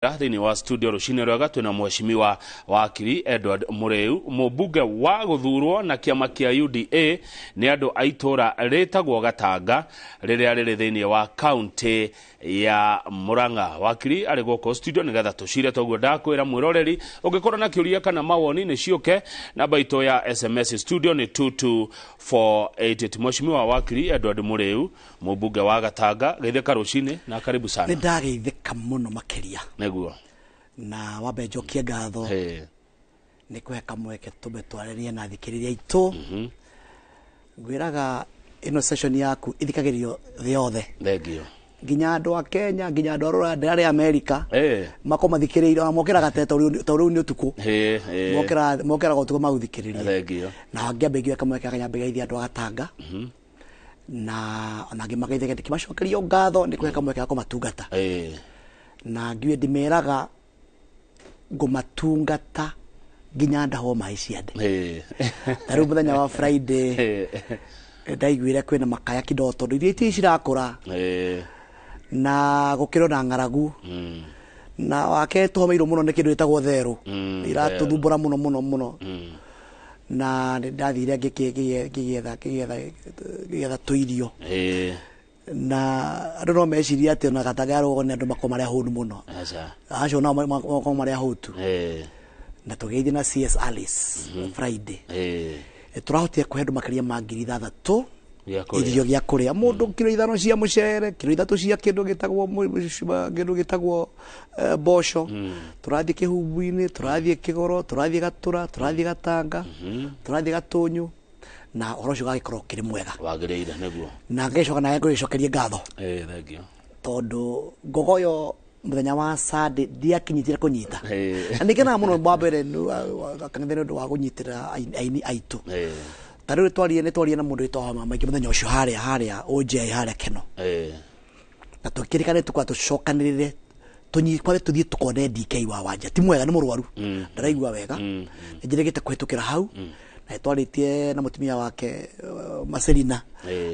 Thĩinĩ wa studio rũcinĩ rwega twĩna mheshimiwa wakiri Edward Muriu, mũmbunge wa gũthurwo na kĩama kĩa UDA nĩ andũ a itũra rĩtagwo Gatanga rĩrĩa rĩrĩ thĩinĩ wa kaunti ya Murang'a. Wakiri arĩ gũkũ studio nĩgetha tũcire toguo ndakwĩra mwĩroreri, ũngĩkorwo na kĩũria kana mawoni nĩ ciũke namba itũ ya SMS studio nĩ 22488. Mheshimiwa wakiri Edward Muriu, mũmbunge wa Gatanga, geithĩka rũcinĩ na karibu sana. Nĩ ndageithĩka mũno makĩria. Nĩguo. Na wambe njokie ngatho Hey. nĩ kũhe kamweke tũmbe twarĩrie na athikĩrĩria aitũ. Ngwĩraga ĩno session yaku ithikagĩrĩrio thĩ yothe. Thengio. Nginya andũ a Kenya, nginya andũ a rũraya arĩa Amerika Eh. mako mathikĩrĩirie, ona mokĩraga tene tondũ rĩu nĩ ũtukũ. Hey, hey. Mokĩraga ũtukũ magũthikĩrĩrie. Thengio. Na ngĩambe ngĩoya kamweke kanyambe geithie andũ a Gatanga. Na ona ngĩmageithia ndĩkĩmacokeria ngatho nĩ kũhe kamweke ga kũmatungata. Na ngiuge ndĩmeraga ngũmatungata nginya ndahwo maĩ ciande. Ta rĩu mũthenya wa Friday ndaiguire kwĩna makaya kidogo tondũ irio itirĩ cirakũra na gũkĩrwo na ng'aragu. Na wake tũhomeirwo mũno nĩ kĩndũ gĩtagwo therũ. Iratũthumbũra mũno mũno mũno. Na nĩ ndathire ngĩgetha tũirio. Na andũ no mecirie atĩ ona Gatanga ya rũgongo nĩ andũ makoragwo marĩ ahũnu mũno. Aca. Acio nao makoragwo marĩ ahũtu. Na tũgĩthiĩ na CS Alice Friday. Tũrahotire kũhe andũ makĩria ma 6,000 Gĩa kũrĩa. irio gĩa kũrĩa. Mũndũ kiro 5 cia mũcere, kiro 3 cia kĩndũ gĩtagwo kĩndũ gĩtagwo mboco. Tũrathiĩ Kĩhumbu-inĩ, tũrathiĩ Kĩgoro, tũrathiĩ Gatũra, tũrathiĩ Gatanga, tũrathiĩ Gatũnyũ, na ũhoro ũcio ũgagĩkorwo ũkĩrĩ mwega. Wagĩrĩire nĩguo. Na ngĩcoka nawe ngũgĩcokerie ngatho. Thank you. Tondũ ngogoyo mũthenya wa Sunday ndiakinyitire kũnyita. Na nĩngenaga mũno wa mbere kanitha nĩ ũndũ wa kũnyitĩrĩra aini aitũ. Ta rĩu nĩ twarie na mũndũ wĩtagwo Mama Maingĩ mũthenya ũcio harĩa OJ harĩa Keno. Na tũkĩrĩkana tũkwa tũcokanĩrĩre kware tũthiĩ tũkone DK wa Wanja. Ti mwega, nĩ mũrwaru. Ndaraigua wega. Nĩnjĩrĩgĩte kũhĩtũkĩra hau. Na nĩtwarĩtie na mũtumia wake Marcelina.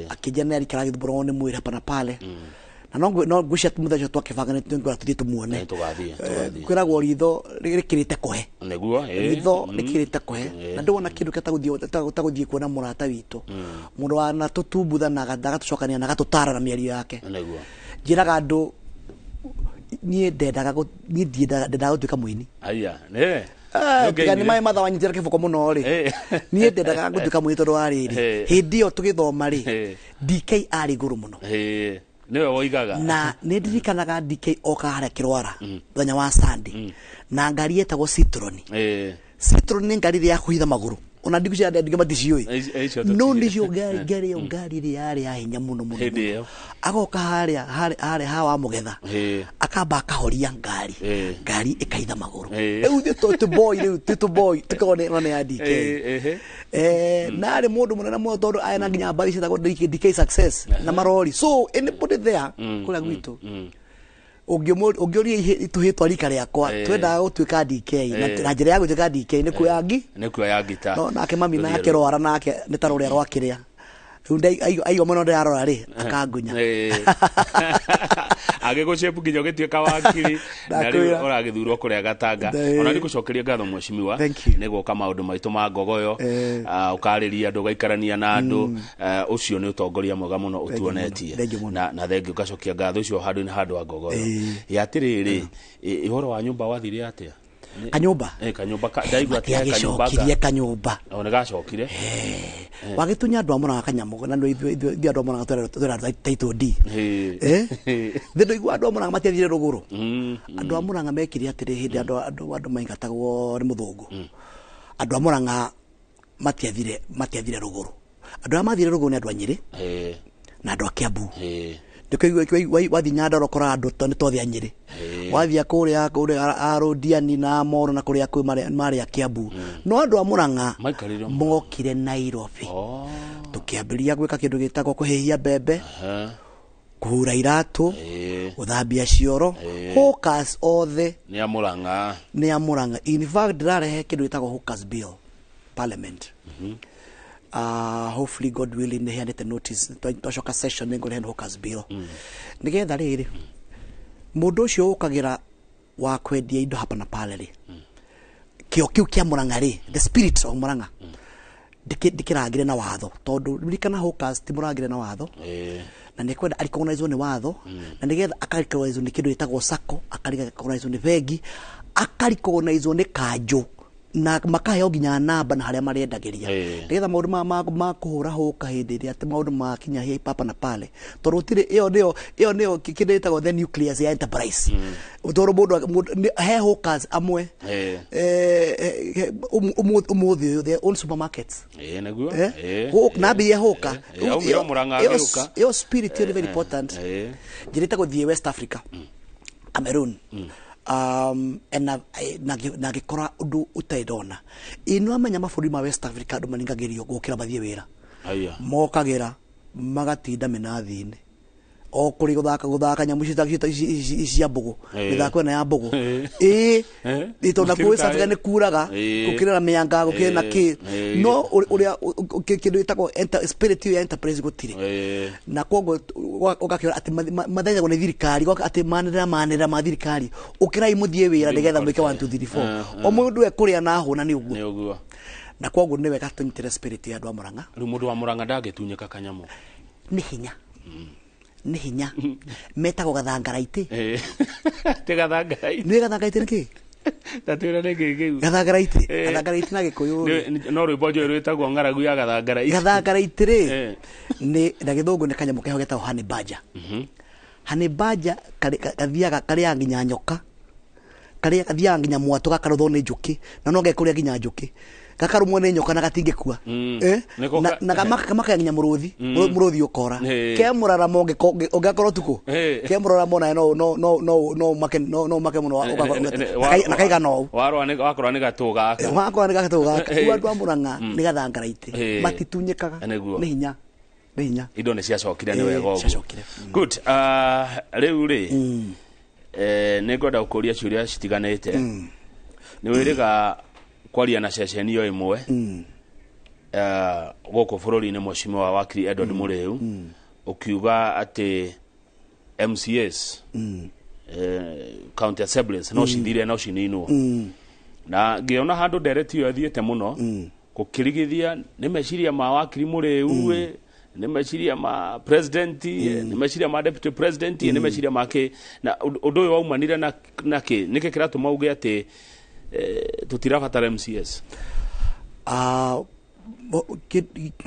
Akĩnjĩra nĩ arikara agĩthumbũrwo nĩ mwĩrĩ hapa na pale. Na no ngwĩciria mũthenya ũcio twakĩbanga nĩ tũngĩona tũthiĩ tũmuone. Tũgathiĩ. Kwĩragwo ritho rĩkĩrĩte kũhe. Nĩguo, Ritho rĩkĩrĩte kũhe. Na ndĩwona kĩndũ kĩa ta gũthiĩ kuona mũrata witũ. Mũndũ wa na tũtumbutha na agatũcokania na agatũtara na mĩario yake. Nĩguo. Njĩraga andũ niĩ ndendaga niĩ ndiendaga ndendaga gũtuĩka mũini. Aya, nĩ. Tiga nĩ maĩ matha wanyitĩra kĩboko mũno rĩ. Niĩ ndendaga gũtuĩka mũini tondũ wa rĩrĩ. Hĩndĩ ĩyo tũgĩthoma rĩ, DK arĩ igũrũ mũno. Nĩwe woigaga. Na nĩ ndirikanaga DK oka harĩa Kĩrwara mũthenya wa Sunday na ngari yetagwo Citroen. Citroen nĩ ngari ĩrĩa ya kũhitha magũrũ. Ona ndikũ cia andũ maticiũĩ. Icio No tũtiũĩ. nĩcio ngari ĩyo ngari ĩrĩa yarĩ ya hinya mũno mũno Hĩndĩ mũno. ĩyo. Agoka harĩa ha wa Mũgetha. Akamba akahoria ngari. Ngari ĩkaitha magũrũ. Rĩu ithuĩ tũ boy rĩu twĩ tũ boy tũkona ĩno nĩ ya DK. Na arĩ mũndũ mũnene mũno tondũ aya na nginya mbathi ciĩtagwo DK Success na marori. So anybody there kũrĩa gwitũ ũngĩũria tũhĩtwa rika rĩakwa twendaga gũtuĩka DK na njĩra ya gũtuĩka DK nĩ kuoya ngi. Nĩ kuoya ngita. No nake mami nake rwara nake nĩ ta rũrĩa rwa kĩrĩa. Rĩu aigua mũno ndĩrarora rĩ akangunya. Agĩgũcĩpu nginya ũgĩtuĩka wakiri na rĩu Ndakwĩra. ũragĩthurwo kũrĩa Gatanga. Ona nĩ ngũcokeria ngatho mheshimiwa Thank you. nĩ gũka maũndũ maitũ ma ngogoyo, ũkarĩria andũ, ũgaikarania na andũ, ũcio nĩ ũtongoria mwega mũno ũtuonetie. Thank you mũno. Na thengiũ ngacokia ngatho icio handũ-inĩ handũ ha ngogoyo. Ya atĩrĩrĩ, ũhoro wa nyũmba wathire atĩa? Kanyũmba? Kanyũmba ndaigua atĩ he kanyũmba Matiagĩcokirie kanyũmba. O nĩ gacokire. Wagĩtunya andũ a Mũrang'a kanyamũ na ithuĩ andũ a Mũrang'a twĩra title D. Thĩ ndũigua andũ a Mũrang'a matiathire rũgũrũ. Andũ a Mũrang'a mekire atĩrĩ hĩndĩ andũ maingatagwo nĩ mũthũngũ. Andũ a Mũrang'a matiathire rũgũrũ. Andũ arĩa mathire rũgũrũ nĩ andũ a Nyĩrĩ na andũ a Kiambu. Ndĩkĩigua wathiĩ Nyandarua ũkoraga andũ nĩ tothe a Nyĩrĩ. Wathiĩ kũrĩa a Rũndiani na Moro na kũrĩa kwĩ marĩ a Kiambu. No andũ a Mũrang'a Maikarire mokire Nairobi. Tũkĩambĩrĩria gwĩka kĩndũ gĩtagwo kũhĩhia mbembe, kũhura iratũ, gũthambia cioro, hawkers othe Nĩ a Mũrang'a. Nĩ a Mũrang'a. In fact ndĩrarehe kĩndũ gĩtagwo hawkers bill parliament. Hopefully God willing nĩ heanĩte notice twacoka session nĩ ngũrehe hawkers bill nĩgetha rĩrĩ mũndũ ũcio ũkagĩra Wa kwendia indo hapa na pale rĩ, kĩo kĩu kĩa Murang'a rĩ, the spirit of Murang'a, ndĩkĩrangĩre na watho, tondũ ririkana hawkers ti mũrangĩre na watho. Na nĩ kwenda arecognizwo nĩ watho, na nĩgetha akarecognizwo nĩ kĩndũ gĩtagwo sacco, akarecognizwo nĩ bengi, akarecognizwo nĩ kanjũ, na makaheo nginya namba na harĩa marendagĩria, nĩgetha maũndũ ma kũhũra hũka hĩndĩ ĩrĩa atĩ maũndũ makinya papa na pale, tondũ gũtirĩ ĩyo nĩyo kĩndũ gĩtagwo the nucleus ya enterprise, tondũ mũndũ he hawkers amwe ũmũthĩ ũyũ they own supermarkets. Ĩĩ, nĩguo. Eh? Nambirie hũka. Aumire Murang'a agĩũka. Ĩyo spirit ĩyo nĩ very important. Njĩrĩte gũthiĩ West Africa, Cameroon, na ngĩkora ũndũ ũtarĩ ndona. Ĩ nĩ wamenya mabũrũri ma West Africa andũ maringagĩrio gũkĩra mathiĩ wĩra? Aya. Mokagĩra magatinda mĩnathi-inĩ o kũrĩ gũthaka gũthaka nyamũ ici cia mbũgũ, mĩthako ĩno ya mbũgũ. Ĩĩ. Ĩ tondũ nakuo West Africa nĩ kuraga, gũkĩrĩ na mĩanga, gũkĩrĩ na kĩ, no ũrĩa kĩndũ gĩtagwo spirit ĩyo ya enterprise gũtirĩ. Na koguo ũgakĩona atĩ mathethagwo nĩ thirikari, atĩ manĩrĩra ma thirikari, ũkĩrai mũthiĩ wĩra nĩgetha mwĩke 1 2 3 4, o mũndũ ekũrĩa na hũna nĩ ũguo. Nĩ ũguo. Na koguo nĩ wega tũnyitĩre spirit ya andũ a Murang'a. Rĩu mũndũ wa Murang'a ndangĩtunyĩka kanyamũ? Nĩ hinya, nĩ hinya, metagwo gathangaraitĩ. Ti gathangaraitĩ? Nĩ gathangaraitĩ nĩ kĩ? Tatwĩra nĩ kĩ kĩu. Gathangaraitĩ, gathangaraitĩ na Gĩkũyũ rĩ, No rwĩmbo njũĩ rwĩtagwo ng'aragu ya gathangaraitĩ. Gathangaraitĩ rĩ, nĩ na Gĩthũngũ nĩ kanyamũ keho getagwo honey badger. Honey badger gathiaga karĩaga nginya nyoka, karĩa gathiaga nginya mwatũ, gakarũthwo nĩ njũkĩ, na no gekũrĩa nginya njũkĩ, gakarũmwo nĩ nyoka na gatingĩkua. Nĩko Na makaya nginya mũrũthi. Mũrũthi ũkora ke mũraramo ũngĩgakorwo ũtukũ, ke mũraramo nawe no make, no make mũno na kaigana ũũ. Warwa nĩ wakorwo nĩ gatũ gaka. Wakora nĩ gatũ gaka. Rĩu andũ a Murang'a nĩ gathangaraitĩ, matitunyĩkaga. Nĩguo. Nĩ hinya, nĩ hinya. Indo nĩ ciacokire nĩ wega ũguo. Ciacokire. Good. Rĩu rĩ, nĩ ngwenda gũkũria ciũria citiganĩte. Nĩ wĩrĩga kwaria na ceceni o ĩmwe gũkũ bũrũri-inĩ, mheshimiwa wakiri Edward Mũrĩu, ũkiuga atĩ MCAs, county assemblies, no cithire, no cininwo, na ngĩona handũ ndereti ĩyo ĩthiĩte mũno gũkĩrigithia nĩ meciria ma wakiri Mũrĩu ĩ, nĩ meciria ma president ĩ, nĩ meciria ma deputy president ĩ, nĩ meciria ma kĩ, na ũndũ ũyũ waumanire na kĩ, nĩkĩ kĩratũma uge atĩ tũtirabatara MCAs? Ah,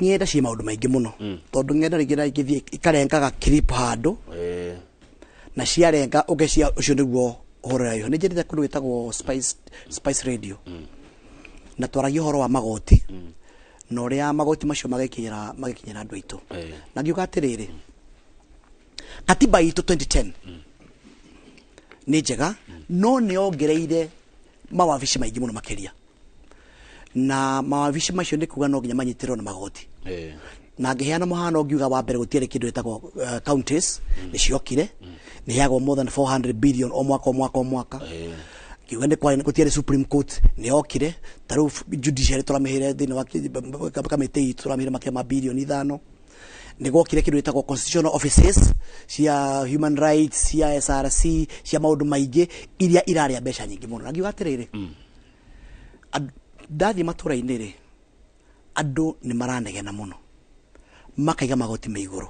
ng'enda ciĩ maũndũ maingĩ mũno, tondũ ng'enda rĩngĩ na ingĩthiĩ ikarengaga clip handũ, na ciarenga ũgecia ũcio nĩguo ũhoro ũrĩa wĩho. Nĩ njĩrĩte kũndũ gwĩtagwo Spice Radio, na twaragia ũhoro wa magoti na ũrĩa magoti macio magĩkinyĩra andũ aitũ, na ngiuga atĩrĩrĩ, katiba itũ 2010 nĩ njega, no nĩ yongereire mawabici maingĩ mũno makĩria, na mawabici macio nĩ kuga no nginya manyitĩrwo na magoti. Na ngĩheana mũhano ngiuga wa mbere gũtiarĩ kĩndũ gĩtagwo counties, nĩ ciokire, nĩ heagwo more than 400 billion o mwaka, o mwaka, o mwaka. Ngiuga nĩ kwarĩ gũtiarĩ Supreme Court, nĩ yokire, ta rĩu judiciary tũramĩheire thĩinĩ wa kamĩtĩ itũ, tũramĩheire makĩria ma birioni 5. Nĩ gwokire kĩndũ gĩtagwo constitutional offices cia human rights, cia SRC, cia maũndũ maingĩ iria irarĩa mbeca nyingĩ mũno. Na ngiuga atĩrĩrĩ, ndathiĩ matũra-inĩ rĩ, andũ nĩ maranegena mũno makaiga magoti me igũrũ,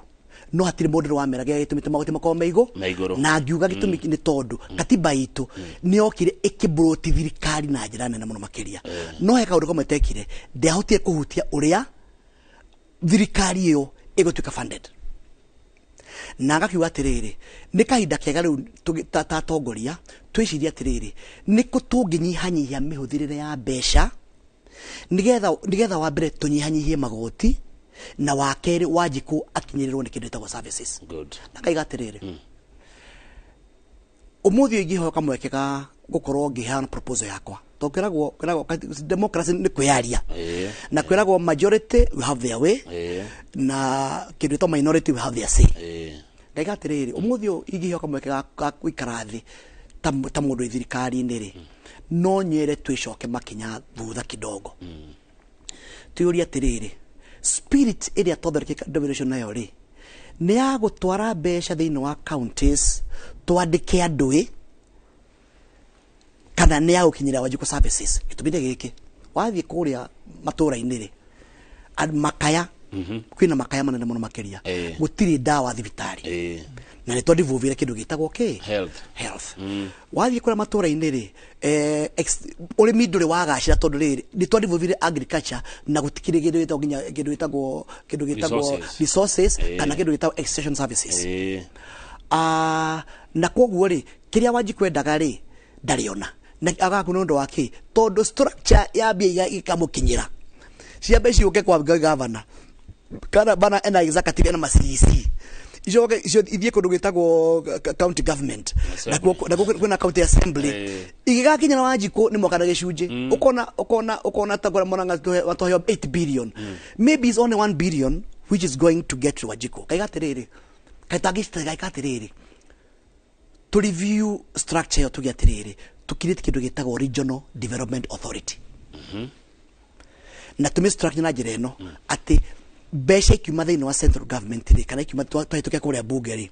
no hatirĩ mũndũ wamera gĩa gĩtũmĩte magoti makorwo me igũ Me igũrũ. Na ngiuga gĩtũmi nĩ tondũ katiba itũ nĩ yokire ĩkĩmburũti thirikari na njĩra nene mũno makĩria, no he kaũndũ kamwe tekire, ndĩahotire kũhutia ũrĩa thirikari ĩyo ĩgũtuĩka funded. Na ngakiuga atĩrĩrĩ, nĩ kahinda kega rĩu ta atongoria twĩcirie atĩrĩrĩ, nĩ kũ tũngĩnyihanyihia mĩhũthĩrĩre ya mbeca, nĩgetha wa mbere tũnyihanyihie magoti, na wa kerĩ Wanjikũ akinyĩrĩrwo nĩ kĩndũ gĩtagwo services. Good. Na ngaiga atĩrĩrĩ, ũmũthĩ ũyũ ingĩheo kamweke ga gũkorwo ngĩheana proposal yakwa, tondũ kwĩragwo democracy nĩ kwĩyaria, na kwĩragwo majority will have their way, na kĩndũ gĩtagwo minority will have their say. Ngaiga atĩrĩrĩ, ũmũthĩ ũyũ ingĩheo kamweke ga gũikara thĩ ta mũndũ wĩ thirikari-inĩ rĩ, no nyere twĩcoke makinya thutha kidogo, twĩyũrie atĩrĩrĩ, spirit ĩrĩa twathondekire devolution nayo rĩ, nĩ ya gũtwara mbeca thĩinĩ wa counties twandĩke andũ ĩ Kana nĩ ya gũkinyĩra Wanjikũ services. Gĩtũmi nĩ gĩkĩ, wathiĩ kũrĩa matũũra-inĩ rĩ, makaya, kwĩna makaya manene mũno makĩria. Gũtirĩ ndawa thibitarĩ. Na nĩ twandivuthire kĩndũ gĩtagwo kĩ? Health. Health. Wathiĩ kũrĩa matũũra-inĩ rĩ, ũrĩmi ndũrĩ wagacĩra, tondũ rĩrĩ nĩ twandivuthire agriculture na gũtikĩrĩ kĩndũ gĩtagwo nginya kĩndũ gĩtagwo resources. Resources kana kĩndũ gĩtagwo extension services. Ah, na koguo rĩ, kĩrĩa Wanjikũ endaga rĩ, ndarĩ ona na agaku nĩ ũndũ wa kĩ? Tondũ structure ya mbia ikamũkinyĩra, ciambe ciũke kwa gavana, kana bana ena executive, ena ma CEC, icoke icio ithiĩ kũndũ gwĩtagwo county government. Assembly. Nakuo kwĩna county assembly. Igĩgakinyĩra Wanjikũ nĩ mwaka na gĩcunjĩ. Ũkona ta kũrĩa Murang'a watũheo 8 billion, maybe it's only 1 billion which is going to get to Wanjikũ. Kaiga atĩrĩrĩ, kaitangĩcitaga atĩrĩrĩ, to review structure ĩyo, tuge atĩrĩrĩ, tũkirĩte kĩndũ gĩtagwo Regional Development Authority, na tũmĩ structure na njĩra ĩno atĩ mbeca ikiuma thĩinĩ wa central government rĩ, kana ikiuma twahĩtũkia kũrĩa bunge rĩ,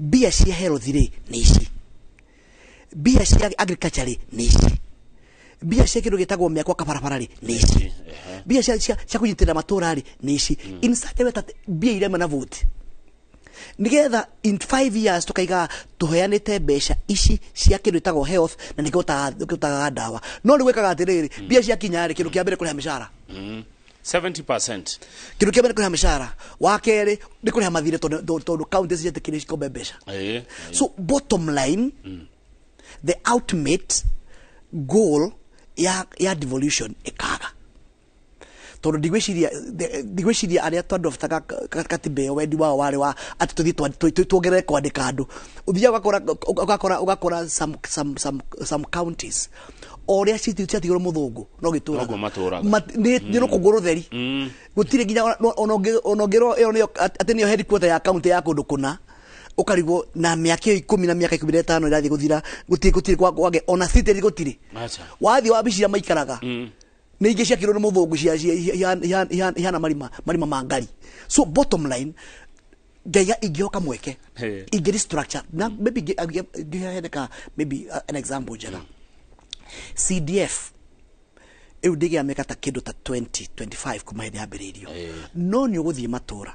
mbia cia health rĩ nĩ ici, mbia cia agriculture rĩ nĩ ici, mbia cia kĩndũ gĩtagwo mĩako kabarabara rĩ nĩ ici, mbia cia kũnyitĩrĩra matũra rĩ nĩ ici, in such a way that mbia irema na vote, nigetha in 5 years tukaiga tuheanĩte mbeca ici cia kĩndũ gĩtagwo health na nĩkĩo ũtagaga ndawa. No rĩu wĩkaga atĩrĩrĩ, mbia ciakinya rĩ, kĩndũ kĩa mbere kũrĩha mĩcara. 70%. Kĩndũ kĩa mbere kũrĩha mĩcara, wa kerĩ nĩ kũrĩha mathirĩ, tondũ county cietĩkĩrĩ cikombe mbeca. So bottom line, the ultimate goal ya devolution ĩkaga, tondũ ndigwĩciria arĩa twandoftaga katiba ĩyo wendi wao warĩ wa atĩ tũthiĩ tuongerere kwandĩka andũ. Ũthiaga ũgakora some counties o ũrĩa ciatigirwo mũthũngũ no gĩtũraga. Noguo matũraga. Nĩ rũkũngũ rũtheri, gũtirĩ nginya ona ũngĩrwo ĩyo nĩyo atĩ nĩyo headquarter ya county ya kũndũ kũna, ũkarigwo na mĩaka ĩyo 10 na mĩaka 15 ĩrathiĩ gũthira, gũtirĩ kwage ona city gũtirĩ. Acha. Wathiĩ wabici iria maikaraga nĩ ingĩ ciakirwo nĩ mũthũngũ ihana marima ma ngari. So bottom line, ngaiga ingĩhoka mweke ingĩ restructure na maybe ngĩheanĩka maybe an example njega, CDF ĩu ndĩgĩa mĩaka ta kĩndũ ta 20 25 kuma hĩndĩ yambĩrĩirio, no nĩ ũgũthiĩ matũra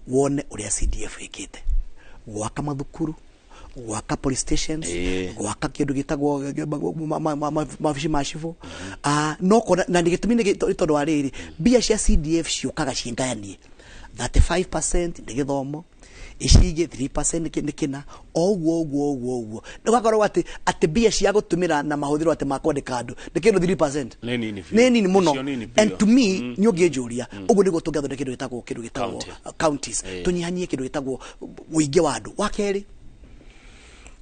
wone ũrĩa CDF ĩkĩte gwaka mathukuru, gwaka police stations, gwaka kĩndũ gĩtagwo mabici ma cibũ. Ah, no kona na nĩ gĩtũmi nĩ tondũ wa rĩrĩ, mbia cia CDF ciũkaga ciĩngayanie, 35% nĩ gĩthomo, ici ingĩ 3% nĩ kĩna, o ũguo ũguo ũguo ũguo. Nĩ ũgakorwo atĩ mbia cia gũtũmĩra na mahũthĩro atĩ ma kwandĩka andũ nĩ kĩndũ 3%. Nĩ nini biũ. Nĩ nini mũno. Icio nini biũ. And to me, nĩ ũngĩnjũria ũguo nĩguo tũngĩathondeka kĩndũ gĩtagwo County. Counties, tũnyihanyihie kĩndũ gĩtagwo ũingĩ wa andũ. Wa kerĩ,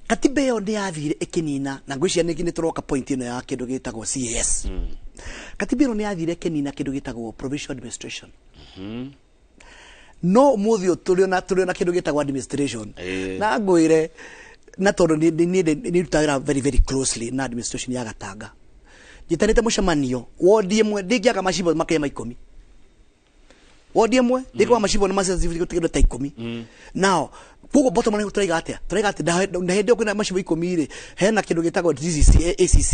katiba ĩyo nĩ yathire ĩkĩnina, na ngwĩciria nĩ tũroka point ĩno ya kĩndũ gĩtagwo CAS. Katiba ĩno nĩ yathire ĩkĩnina kĩndũ gĩtagwo provincial administration, no ũmũthĩ ũyũ tũrĩ ona kĩndũ gĩtagwo administration. Na ngwĩre na tondũ niĩ nĩ wĩra very very closely na administration ya Gatanga, njĩtanĩte mũcemanio wondi ĩmwe ndĩngĩaga macibũ makĩria ma 10, wondi ĩmwe ndĩkwaga macibũ nĩ macibũ kĩndũ ta 10. Now koguo bottom line tũraiga atĩa? Tũraiga atĩ na hĩndĩ ĩyo kwĩna macibũ 10 rĩ, hena kĩndũ gĩtagwo DCC, ACC,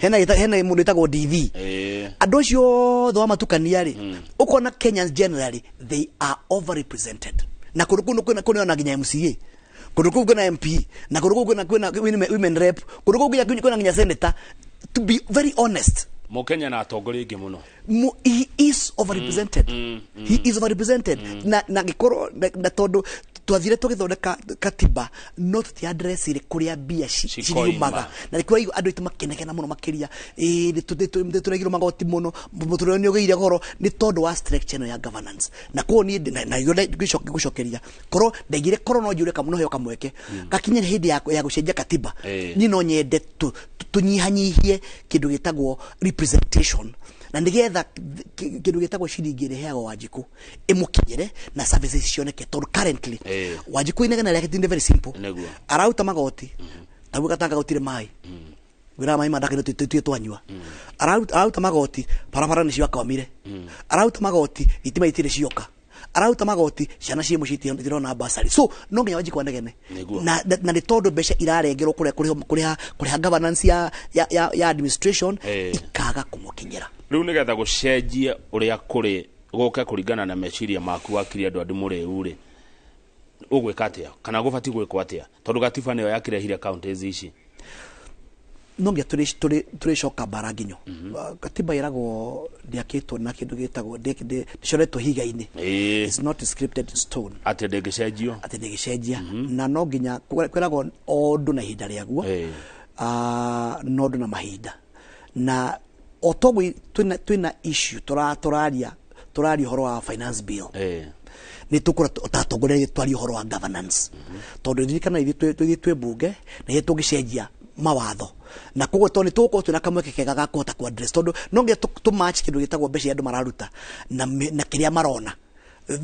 hena mũndũ wĩtagwo DV. Andũ acio othe wamatukania rĩ, ũkona Kenyans generally they are overrepresented, na kũndũ kũu kwĩna ona nginya MCA, kũndũ kũu kwĩna MP, na kũndũ kũu kwĩna women rep, kũndũ kũu kwĩna nginya senator, to be very honest. Mũkenya na atongoria aingĩ mũno. He is overrepresented. He is overrepresented na gĩkorwo na tondũ twathire tũgĩthondeka katiba no tũtiadressire kũrĩa mbia cikoima. Ciriumaga na nĩkĩo andũ aitũ makenegena mũno makĩria. Ĩĩ, nĩtũregirwo magoti mũno, mũtũrĩre nĩ ũgĩire goro nĩ tondũ wa structure ĩno ya governance. Na koguo niĩ na ngũcokeria korwo ndaigire korwo no njure no heo kamweke gakinye hĩndĩ ya gũcenjia katiba, niĩ no nyende tũnyihanyihie kĩndũ gĩtagwo representation, na nigetha kĩndũ gĩtagwo ciringi ĩrĩa ĩheagwo Wanjikũ ĩmũkinyĩre na services cioneke, tondũ currently Wanjikũ inegene rĩake ti very simple. Arauta magoti taguo Gatanga gũtirĩ maĩ, wĩra maĩ mandaka nĩ twanyua. Arauta magoti, barabara nĩ ciakwamire. Arauta magoti, thitima itirĩ cioka. Araruta magoti ciana ciĩ mũciĩ itirona basari. So no nginya wanji kwanegene. Nĩguo. Na nĩ tondũ mbeca irarengerwo kũrĩa kũrĩha kũrĩha governance ya administration ikaga kũmũkinyĩra. Rĩu nĩgetha gũcenjie ũrĩa kũrĩ gũke kũringana na meciria maku wakiri Edward Mũrĩu rĩ, ũgwĩka atĩa kana gũbatiĩ gwĩkwo atĩa, tondũ gatiba nĩyo yakĩrehire counties ici? No nginya tũrĩcoka mbara nginyo. Katiba ĩragwo ndĩakĩtwo na kĩndũ gĩtagwo ndĩcoretwo ihiga-inĩ. It's not scripted in stone. Atĩ ndĩngĩcenjio. Atĩ ndĩgĩcenjia. Na no nginya kwĩragwo o ũndũ na ihinda rĩaguo, no ũndũ na mahinda. Na o toguo twĩna issue tũraria ũhoro wa finance bill. Nĩ tũkũra tatongoria twaria ũhoro wa governance. Tondũ ririkana ithuĩ twĩ mbunge na ithuĩ tũngĩcenjia mawatho. Na koguo tondũ nĩ tũgũkorwo twĩna kamweke kega ga kũhota ku address, tondũ no nginya tũ match kĩndũ gĩtagwo mbeca iria andũ mararuta na kĩrĩa marona.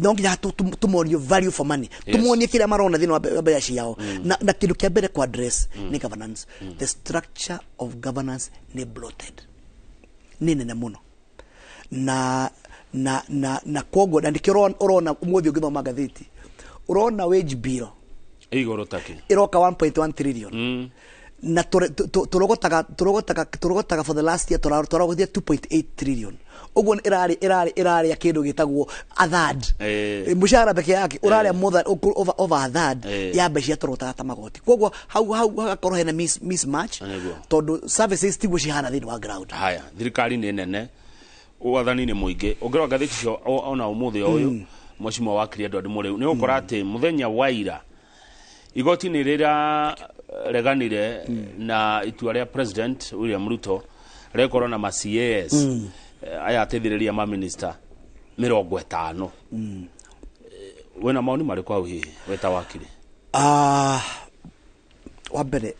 No nginya tũmonie value for money. Tũmonie kĩrĩa marona thĩinĩ wa mbeca ciao. Na kĩndũ kĩa mbere ku address nĩ governance. The structure of governance nĩ bloated. Nĩ nene mũno. Na koguo na nĩkĩo ũrona ũmũthĩ ũngĩthoma ngathĩti, ũrona wage bill igũrũ takĩ ĩroka 1.1 trillion. Na tũrogotaga for the last year tũrogotire 2.8 trillion. Ũguo ĩrarĩa kĩndũ gĩtagwo a third. Mũcara peke yake ũrarĩa more than over a third ya mbeca iria tũrogotaga ta magoti. Koguo hau hagakorwo hena mismatch tondũ services tiguo cihana thĩinĩ wa ground. Haya, thirikari nĩ nene, wathani nĩ mũingĩ. Ũngĩrora ngathĩti icio ona ũmũthĩ ũyũ, Mheshimiwa wakiri Edward Mũrĩu, nĩ ũgũkora atĩ mũthenya wa ira igoti nĩ rĩrareganire na itua rĩa President William Ruto rĩkorwo na ma CAS aya ateithĩrĩria ma minister 50. Wĩna maoni marĩkũ hau hihi we ta wakiri? Wa mbere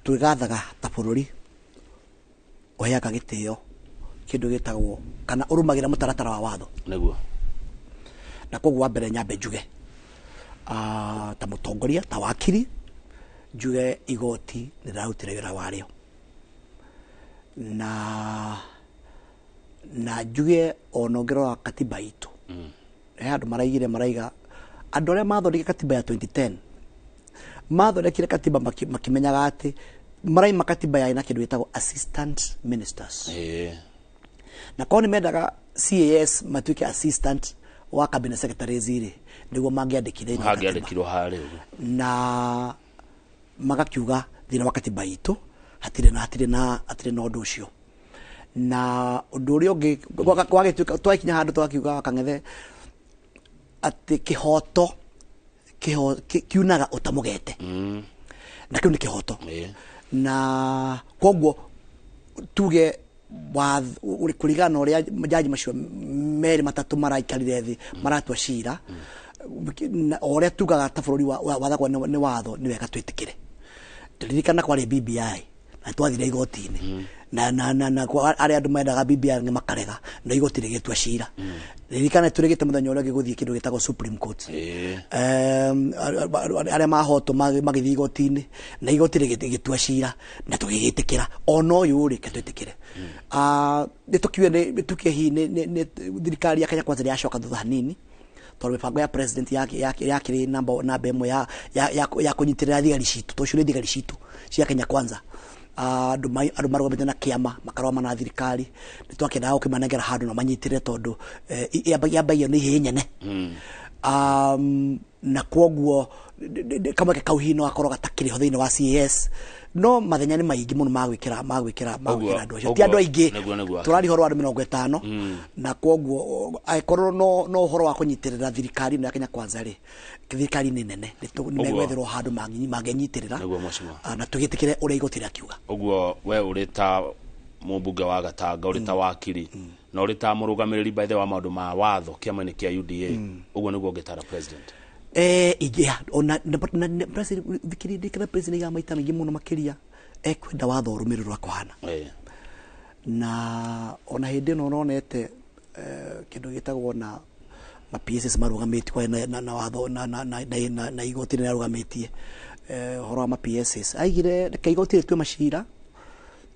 twĩgathaga ta bũrũri ũheaga gĩtĩo kĩndũ gĩtagwo kana ũrũmagĩra mũtaratara wa watho. Nĩguo. Na koguo wa mbere nyambe njuge ta mũtongoria ta wakiri njuge igoti nĩ rĩrarutire wĩra warĩo, na njuge ona ũngĩrora katiba itũ, he andũ maraigire maraiga andũ arĩa mathondekire katiba ya 2010 mathondekire katiba makimenyaga atĩ maraima katiba yarĩ na kĩndũ gĩtagwo assistant ministers. Na korwo nĩ mendaga CAS matuĩke assistant wa cabinet secretaries rĩ, nĩguo mangĩandĩkire thĩinĩ wa katiba. Hangĩandĩkirwo harĩa ũguo. Na magakiuga thĩinĩ wa katiba itũ hatirĩ na ũndũ ũcio. Na ũndũ ũrĩa ũngĩ gwagĩtuĩka twakinya handũ twakiuga Kang'ethe atĩ kĩhoto kiunaga ũtamũgete. Na kĩu nĩ kĩhoto. Na koguo tuge kũringana na ũrĩa jaji macio merĩ matatũ maraikarire thĩ maratua cira, o ũrĩa tugaga ta bũrũri wathagwo nĩ watho, nĩ wega twĩtĩkĩre. Ririkana kwarĩ BBI na twathire igoti-inĩ na arĩa andũ mendaga BBI nĩ makarega na igoti rĩgĩtua cira. Ririkana tũrĩgĩte mũthenya ũrĩa ũngĩ gũthiĩ kĩndũ gĩtagwo Supreme Court. Arĩa mahotwo magĩthiĩ igoti-inĩ na igoti rĩgĩtua cira na tũgĩgĩtĩkĩra. Ona ũyũ rĩ, reke twĩtĩkĩre. Nĩ tũkiuge hihi nĩ thirikari ya Kenya Kwanza nĩyacoka thutha hanini, tondũ mĩbango ya president yakĩrĩ namba ĩmwe ya kũnyitĩrĩra thigari citũ, tondũ icio nĩ thigari citũ cia Kenya Kwanza. Andũ marũgamĩte na kĩama makarũgama na thirikari, nĩ twakĩendaga gũkĩmanengera handũ na manyitĩrĩre tondũ yambagia nĩ ihĩĩ nyene. Na kwoguo kamweke kau hihi no gakorwo gatakĩrĩ ho thĩinĩ wa CAS, no mathenya nĩ maingĩ mũno ma gwĩkĩra andũ acio. Ti andũ aingĩ, tũraria ũhoro wa andũ 50, na kwoguo angĩkorwo no ũhoro wa kũnyitĩrĩra thirikari ĩno ya Kenya Kwanza rĩ, thirikari nĩ nene, nĩ megwetherwo handũ mangĩnyitĩrĩra na tũgĩtĩkĩre ũrĩa igoti rĩakiuga. Ũguo we ũrĩ ta mũmbunge wa Gatanga, ũrĩ ta wakiri, na ũrĩ ta mũrũgamĩrĩri by the way wa maũndũ ma watho kĩama-inĩ kĩa UDA, ũguo nĩguo ũngĩtara president? Ona president president ya maita maingĩ mũno makĩria ekwenda watho ũrũmĩrĩrwo kũhana. Na ona hĩndĩ ĩno ũronete kĩndũ gĩtagwo na ma PSS marũgamĩtie kwa na watho na igoti rĩrĩa rũgamĩtie ũhoro wa ma PSS aigire reke igoti rĩtue macira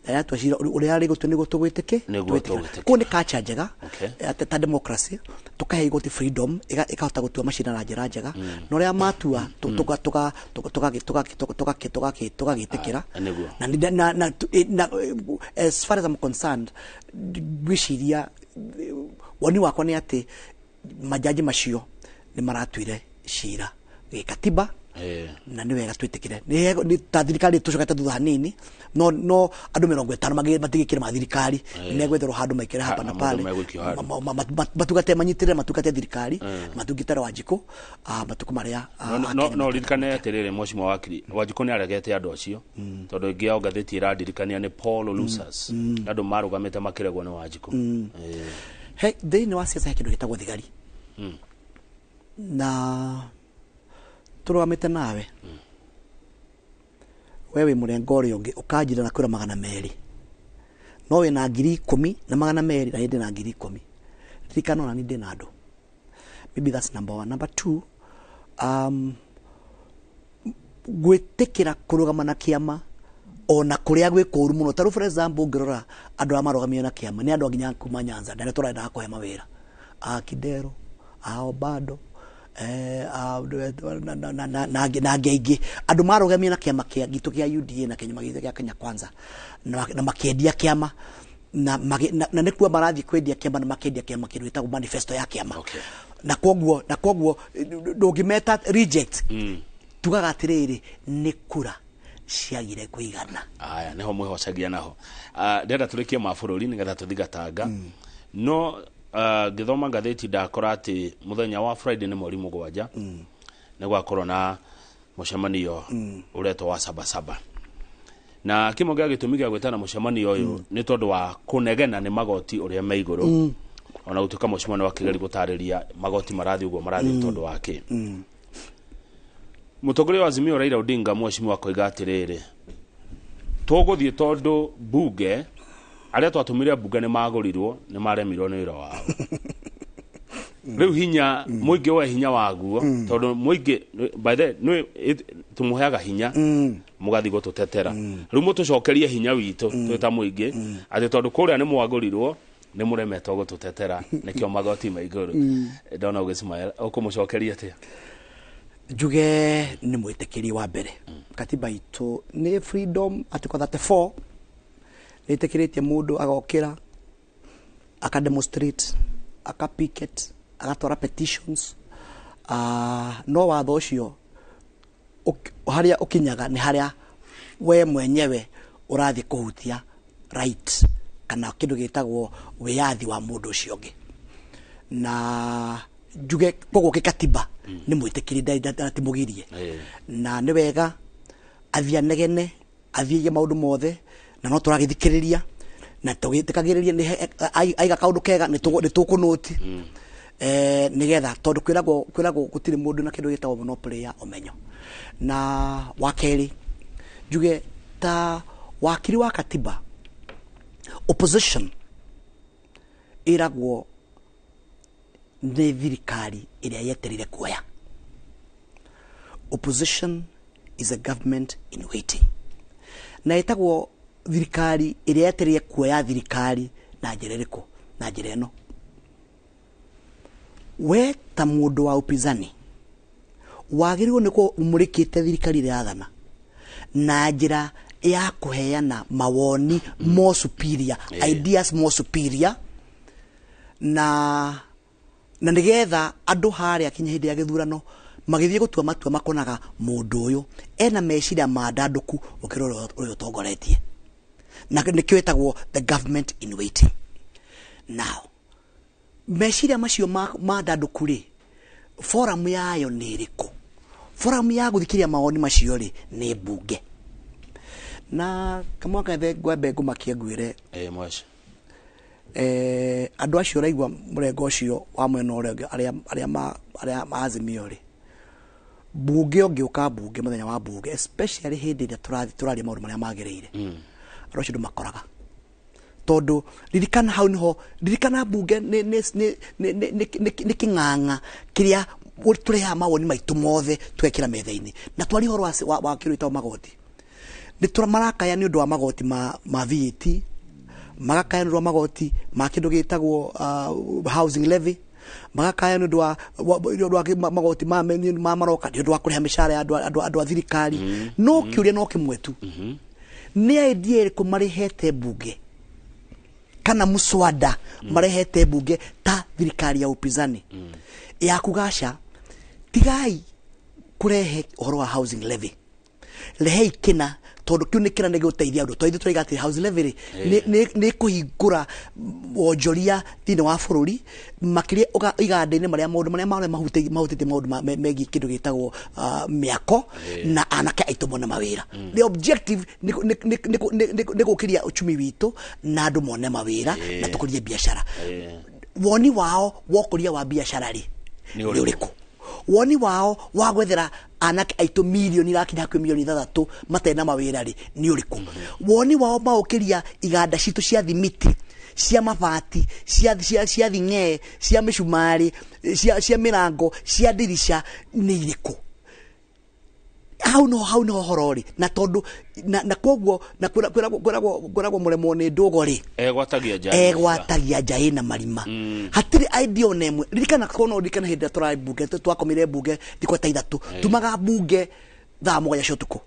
Yatua cira ũrĩa arĩ gũtua nĩguo tũgwĩtĩkĩ Nĩguo tũgwĩtĩkĩra. Kũu nĩ culture njega. Okay. Ta democracy tukahe igoti freedom ĩkahota gũtua macira na njĩra njega, na ũrĩa matua tũgagĩtĩkĩra. Ah, nĩguo. Na nĩ- na na tu- eh, na eh, as far as I'm concerned, ngwĩciria woni wakwa nĩ atĩ majaji macio nĩ maratuire cira gĩkatiba na nĩ wega twĩtĩkĩre. Nĩ ta thirikari tũcokete thutha hanini, no andũ 50 matigĩkĩre ma thirikari nĩ megwetherwo handũ maikare hapa na mũndũ pale. megũikio handũ. Matungate, manyitĩrĩre, matungate thirikari, matungate Wanjikũ matukũ marĩa no Akenya no ririkane atiriri, mheshimiwa wakiri, Wanjikũ nĩ aregete andũ acio, tondũ ĩngĩ ya ngathĩti ĩrandirikania nĩ Paul Lusas, andũ marũgamĩte makĩregwo nĩ Wanjikũ. He thĩinĩ wa siasa he kĩndũ gĩtagwo thigari, na tũrũgamĩte nawe, we wĩ mũrengo ũrĩa ũngĩ, ũkanjira na kwĩra 200, no wĩna 10,200 na niĩ ndĩna 10,000. Ririkana ona niĩ ndĩna andũ. Maybe that's number one. Number two, gwĩtĩkĩra kũrũgama na kĩama ona kũrĩa gwĩ kũru mũno, tarĩu for example ũngĩrora andũ arĩa marũgamire na kĩama nĩ andũ nginya kuma Nyanza na arĩa tũrendaga kũhe mawĩra, a Kidero, a Obado, na angĩ aingĩ, andũ marũgamire na kĩama kĩa gitũ kĩa UDA na kĩama gitũ kĩa Kenya Kwanza na makĩendia kĩama na nĩkuo marathiĩ kwendia kĩama na makendia kĩama kĩndũ gĩtagwo manifesto ya kĩama. Na koguo ndũngĩmeta reject, tugaga atĩrĩrĩ, nĩ kura ciagire kũigana. Aya niho mwihocagia naho. Ndĩrenda tũrĩkie ma bũrũri nĩgetha tũthi Gatanga, no ngĩthoma ngathĩti ndakora atĩ mũthenya wa Friday nĩ mweri 7 nĩ gwakorwo na mũcemanio ũretwo wa Sabasaba, na kĩmwe gĩa gĩtũmi gĩa gwĩtana mũcemanio ũyũ nĩ tondũ wa kũnegena nĩ magoti ũrĩa me igũrũ, ona gũtuĩka mũcemanio wa kĩgeri gũtarĩria magoti marathiĩ ũguo marathiĩ tondũ wa kĩ. Mũtongoria wa Azimio Raila Odinga, mheshimiwa, akoiga atĩrĩrĩ, tũgũthiĩ tondũ bunge arĩa twatũmire bunge nĩ magũrirwo, nĩ maremirwo nĩ wĩra wao. Rĩu hinya mũingĩ we hinya waguo, tondũ mũingĩ by the nĩ tũmũheaga hinya mũgathiĩ gũtũtetera, rĩu mũtũcokerie hinya witũ twĩ ta mũingĩ, atĩ tondũ kũrĩa nĩ mwagũrirwo, nĩ mũremetwo gũtũtetera, nĩkĩo magoti ma igũrũ. Ndona ũgĩcimaya, ũkũmũcokeria atĩa? Njuge nĩ mwĩtĩkĩri wa mbere katiba itũ nĩ freedom, article 34 nĩ ĩtĩkĩrĩtie mũndũ agokĩra, aka demonstrate, aka picket, agatwara petitions, no watho ũcio harĩa ũkinyaga nĩ harĩa we mwenyewe ũrathiĩ kũhutia right kana kĩndũ gĩtagwo wĩyathi wa mũndũ ũcio ũngĩ. Na njuge koguo gĩkatiba nĩ mwĩtĩkĩri, ndatimũgirie. Na nĩ wega athiĩ anegene, athiĩ maũndũ mothe, na no tũragĩthikĩrĩria na tũgĩtĩkagĩrĩria nĩ aiga kaũndũ kega nĩ tũkũnũti nĩgetha tondũ kwĩragwo gũtirĩ mũndũ na kĩndũ gĩtagwo monopoly ya ũmenyo. Na wa kerĩ, njuge ta wakiri wa katiba, opposition ĩragwo nĩ thirikari ĩrĩa yetereire kuoya. Opposition is a government in waiting, na ĩtagwo thirikari ĩrĩa yetereire kuoya thirikari na njĩra ĩrĩkũ? Na njĩra ĩno, we ta mũndũ wa upinzani wagĩrĩirwo nĩ gũkorwo ũmũrĩkĩte thirikari ĩrĩa yathana na njĩra ya kũheana mawoni more superior, ideas more superior, na nĩgetha andũ harĩa kinya hĩndĩ ya gĩthurano magĩthiĩ gũtua matua makonaga mũndũ ũyũ ena meciria mandandũku gũkĩra ũrĩa ũtongoretie, na nĩkĩo ĩtagwo the government in waiting. Now meciria macio mandandũku rĩ, forum yayo nĩ ĩrĩkũ? Forum ya gũthikĩrĩria mawoni macio rĩ, nĩ mbunge. Na kamwe kethe ngwambe ngũmakie ngwĩre, Mwaci. Andũ acio ũraigua mũrengo ũcio wa mwena ũrĩa ũngĩ, arĩa ma Azimio rĩ, mbunge ũngĩũka mbunge mũthenya wa mbunge, especially hĩndĩ ĩrĩa tũrathiĩ tũraria maũndũ marĩa magĩrĩire, andũ acio ndũmakoraga, tondũ ririkana hau niho, ririkana mbunge nĩ kĩng'ang'a kĩrĩa tũrehaga mawoni maitũ mothe, twekĩra metha-inĩ na twaria ũhoro wa kĩndũ gĩtagwo magoti. Nĩ tũra marakaya nĩ ũndũ wa magoti ma VAT, magakaya nĩ ũndũ wa magoti ma kĩndũ gĩtagwo housing levy, magakaya nĩ ũndũ wa magoti ma maroka nĩ ũndũ wa kũrĩha mĩcara ya andũ a thirikari. No kĩũria no kĩmwe tu, nĩ idea ĩrĩkũ marehete bunge kana muswada marehete bunge ta thirikari ya upinzani ya kugaca tigai kurehe ũhoro wa housing levy, rehei kĩna tondũ kĩu nĩ kĩna nĩ gĩgũteithia andũ. Tondũ ithuĩ tũraiga atĩ housing levy rĩ nĩ kũhingũra wonjoria thĩinĩ wa bũrũri, makĩria iganda-inĩ marĩa maũndũ marĩa marĩa mahutĩtie maũndũ megiĩ kĩndũ gĩtagwo mĩako na anake aitũ mone mawĩra. The objective nĩ gũkĩria uchumi witũ na andũ mone mawĩra na tũkũrie biacara. Woni wao wa ũkũria wa biacara rĩ nĩ ũrĩkũ? Woni wao wa gwethera anake aitũ milioni irakinya hakuhĩ milioni 6 matarĩ na mawĩra rĩ nĩ ũrĩkũ? Woni wao maũkĩria iganda citũ cia thimiti, cia mabati, cia thing'ee, cia mĩcumarĩ, cia mĩrango, cia ndirica nĩ irĩkũ? Hau no horo rĩ, na tondũ na koguo na kwĩragwo mũremwo nĩ ndũgo rĩ egwatagia nja ĩna marima. Hatirĩ idea ona ĩmwe. Ririkana kono ririkana hĩndĩ ĩrĩa tũrarĩ bunge, twakomire bunge thikũ ta 3, tumaga bunge thaa 7 cia ũtukũ.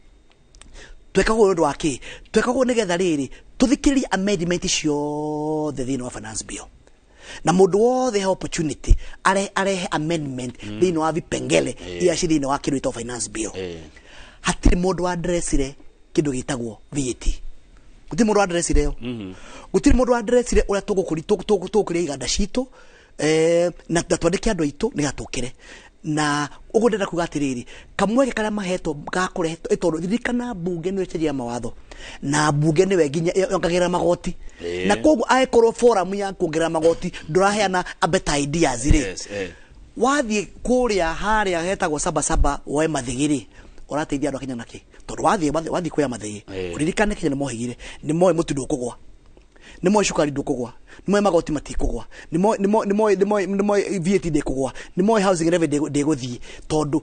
Twekagwo ũndũ wa kĩ? Twekagwo nĩgetha rĩrĩ tũthikĩrĩrie amendment ciothe thĩinĩ wa finance bill, na mũndũ wothe he opportunity arehe amendment thĩinĩ wa vipengele iria ci thĩinĩ wa kĩndũ gĩtagwo finance bill. Hatirĩ mũndũ wa addressire kĩndũ gĩtagwo VAT. Gũtirĩ mũndũ wa addressire yo. Gũtirĩ mũndũ wa addressire ũrĩa tũgũkũria iganda citũ, na twandĩke andũ aitũ nĩgetha tũkĩre. Na ũguo ndĩrenda kuga atĩrĩrĩ, kamweke karĩa mahetwo ga kũrehe, tondũ ririkana bunge nĩyo ĩcenjagia mawatho na bunge nĩwe nginya yongagĩrĩra magoti, na koguo angĩkorwo forum ya kuongerera magoti ndũraheana a better ideas rĩ, wathiĩ kũrĩa harĩa hetagwo Sabasaba woe mathĩgĩ rĩ, ũrateithia andũ a Kenya nakĩ? Tondũ wathiĩ kuoya mathĩgĩ, ũririkane Kenya nĩ mohĩgire, nĩ moĩ mũtu ndũkũgwa, nĩ moĩ cukari ndũkũgwa, nĩ moĩ magoti matikũgwa, nĩ moĩ VAT ndĩkũgwa, nĩ moĩ housing levy ndĩgũthiĩ, tondũ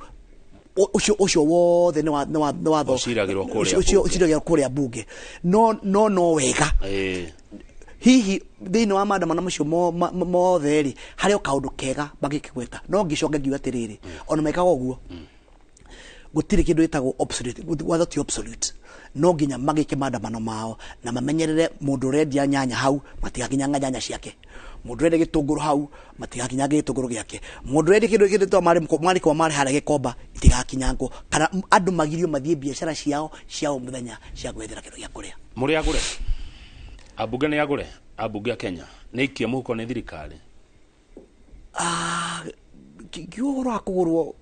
ũcio wothe nĩ watho ũciragĩrwo kũrĩa bunge. No wega hihi thĩinĩ wa maandamano macio mothe rĩ, harĩ o kaũndũ kega mangĩkĩgweta. No ngĩcoka ngiuga atĩrĩrĩ, ona mekaga ũguo gũtirĩ kĩndũ gĩtagwo obsolete, watho ti obsolete. No nginya magĩke maandamano mao na mamenyerere mũndũ ũrendia nyanya hau matigakinyanga nyanya ciake, mũndũ ũrendia gĩtũngũrũ hau matigakinyange gĩtũngũrũ gĩake, mũndũ ũrendia kĩndũ gĩtagwo marĩ kwa marĩ harĩa gĩkomba itigakinyangwo, kana andũ magirio mathiĩ biacara ciao cia o mũthenya cia gwethera kĩndũ gĩa kũrĩa. Mũrĩ agũre ambunge nĩ agũre ambunge a Kenya nĩ ikia mũhuko nĩ thirikari. Kiugo ũhoro wa kũgũrwo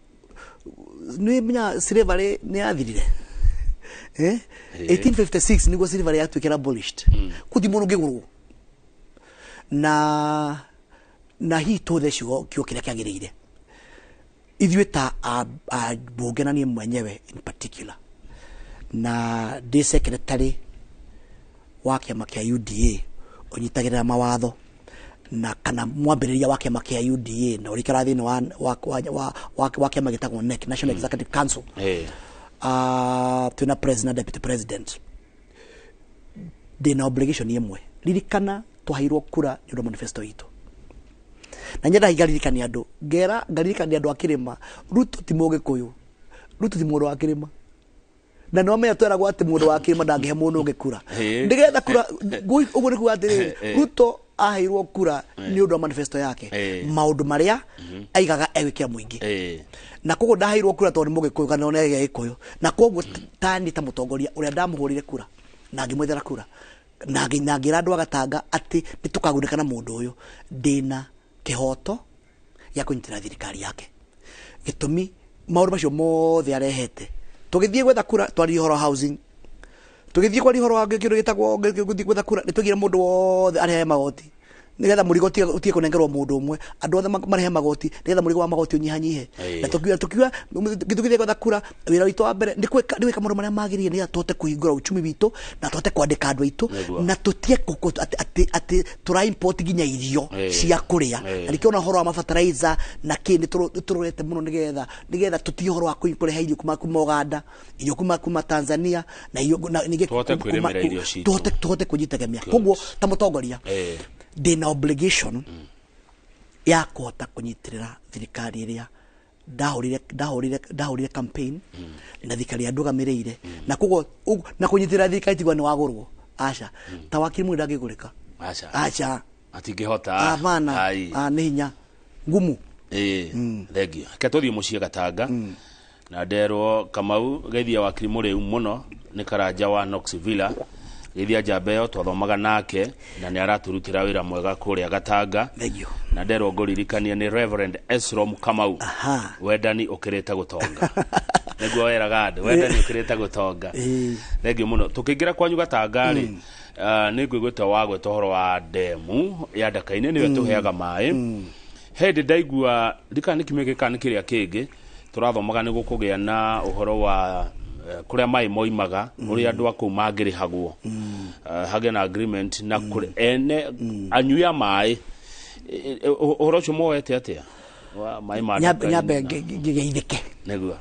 nĩ menya slavery nĩ yathirire. 1856 nĩguo slavery yatuĩkire abolished. Gũtirĩ mũndũ ũngĩgũrwo na hihi tũthe ciugo kiugo kĩrĩa kĩagĩrĩire. Ithuĩ ta ambunge na niĩ mwenyewe in particular, na ndĩ secretary wa kĩama kĩa UDA ũnyitagĩrĩra mawatho na kana mwambĩrĩria wa kĩama kĩa UDA na ũrĩa thĩinĩ wa kĩama gĩtagwo NEC, National Executive Council. Twĩna president na deputy president. Ndĩna obligation ĩmwe. Ririkana twaheirwo kura nĩ ũndũ wa manifesto itũ. Na nyenda ngaririkania andũ, ngera ngaririkania andũ a kĩrĩma, Ruto ti mũgĩkũyũ, Ruto ti mũndũ wa kĩrĩma. Na no menya tweragwo atĩ mũndũ wa kĩrĩma ndangĩhe mũndũ ũngĩ kura. Nĩgetha kura, ũguo nĩ kuga atĩrĩrĩ, Ruto aheirwo kura nĩ ũndũ wa manifesto yake, maũndũ marĩa aigaga egwĩkĩra mũingĩ. Na koguo ndaheirwo kura tondũ nĩ mũgĩkũyũ kana nĩ gĩkũyũ. Na koguo tani ta mũtongoria ũrĩa ndamũhũrire kura na ngĩmwethera kura na ngĩra andũ a Gatanga atĩ nĩ tũkagunĩka na mũndũ ũyũ, ndĩna kĩhoto gĩa kũnyitĩrĩra thirikari yake. Gĩtũmi maũndũ macio mothe arehete, tũgĩthiĩ gwetha kura twaririe ũhoro wa housing, tũgĩthiĩ kwaria ũhoro wa kĩndũ gĩtagwo gũthiĩ gwetha kura nĩ tũgire mũndũ wothe arehe magoti. Nigetha murigo utige kunengerwo mundu umwe, andu othe marehe magoti nigetha murigo wa magoti unyihanyihe. Na tukiuga gituthie gwetha kura, wira witu wa mbere ni gwika maundu maria magiriire nigetha tuhote kuhingura uchumi witu na tuhote kwandika andu aitu na tutie ati tura import nginya irio cia kuria. Na nikio ona horo wa mafertilizer na ki ni turorete muno nigetha tutie horo wa kurehe irio kuma Uganda, irio kuma Tanzania na irio nige tuhote kujitegemea. Koguo ta mutongoria ndina obligation ya kuhota kunyitirira thirikari iria ndahurire campaign na thirikari yandugamiriire, na koguo na kunyitirira thirikari tigwa ni wagurwo aca ta wakiri mwira ndangigurika aca aca atingihota hapana, ni hinya ngumu. Thengiũ. Reke tũthiĩ mũciĩ Gatanga na nderwo Kamau geithia wakiri Mũrĩu mũno nĩ karanja wa Knox Villa. Geithia njamba ĩyo twathomaga nake na nĩ araturutĩra wĩra mwega kũrĩa Gatanga. Thengiũ. Na nderwo ngũririkanie nĩ Reverend Esrom Kamau. Wendani ũkĩrĩte gũtonga. Nĩguo weraga andũ, wendani ũkĩrĩte gũtonga. Thengiũ mũno. Tũkĩingĩra kwanyu Gatanga rĩ, nĩ ngũiguĩte wagweta ũhoro wa ndemu ya Ndaka-inĩ nĩyo ĩtũheaga maĩ. Hĩndĩ ndaigua ndikana nĩ kiumia gĩkĩ kana nĩ kĩrĩa kĩngĩ tũrathomaga nĩ gũkũgĩa na ũhoro wa kũrĩa maĩ moimaga, ũrĩa andũ a kũu mangĩrĩhagwo, hagĩe na agreement na ene anyui a maĩ. Ũhoro ũcio moete atĩa wa maĩ ma Nyambe ngĩgeithĩke nĩguo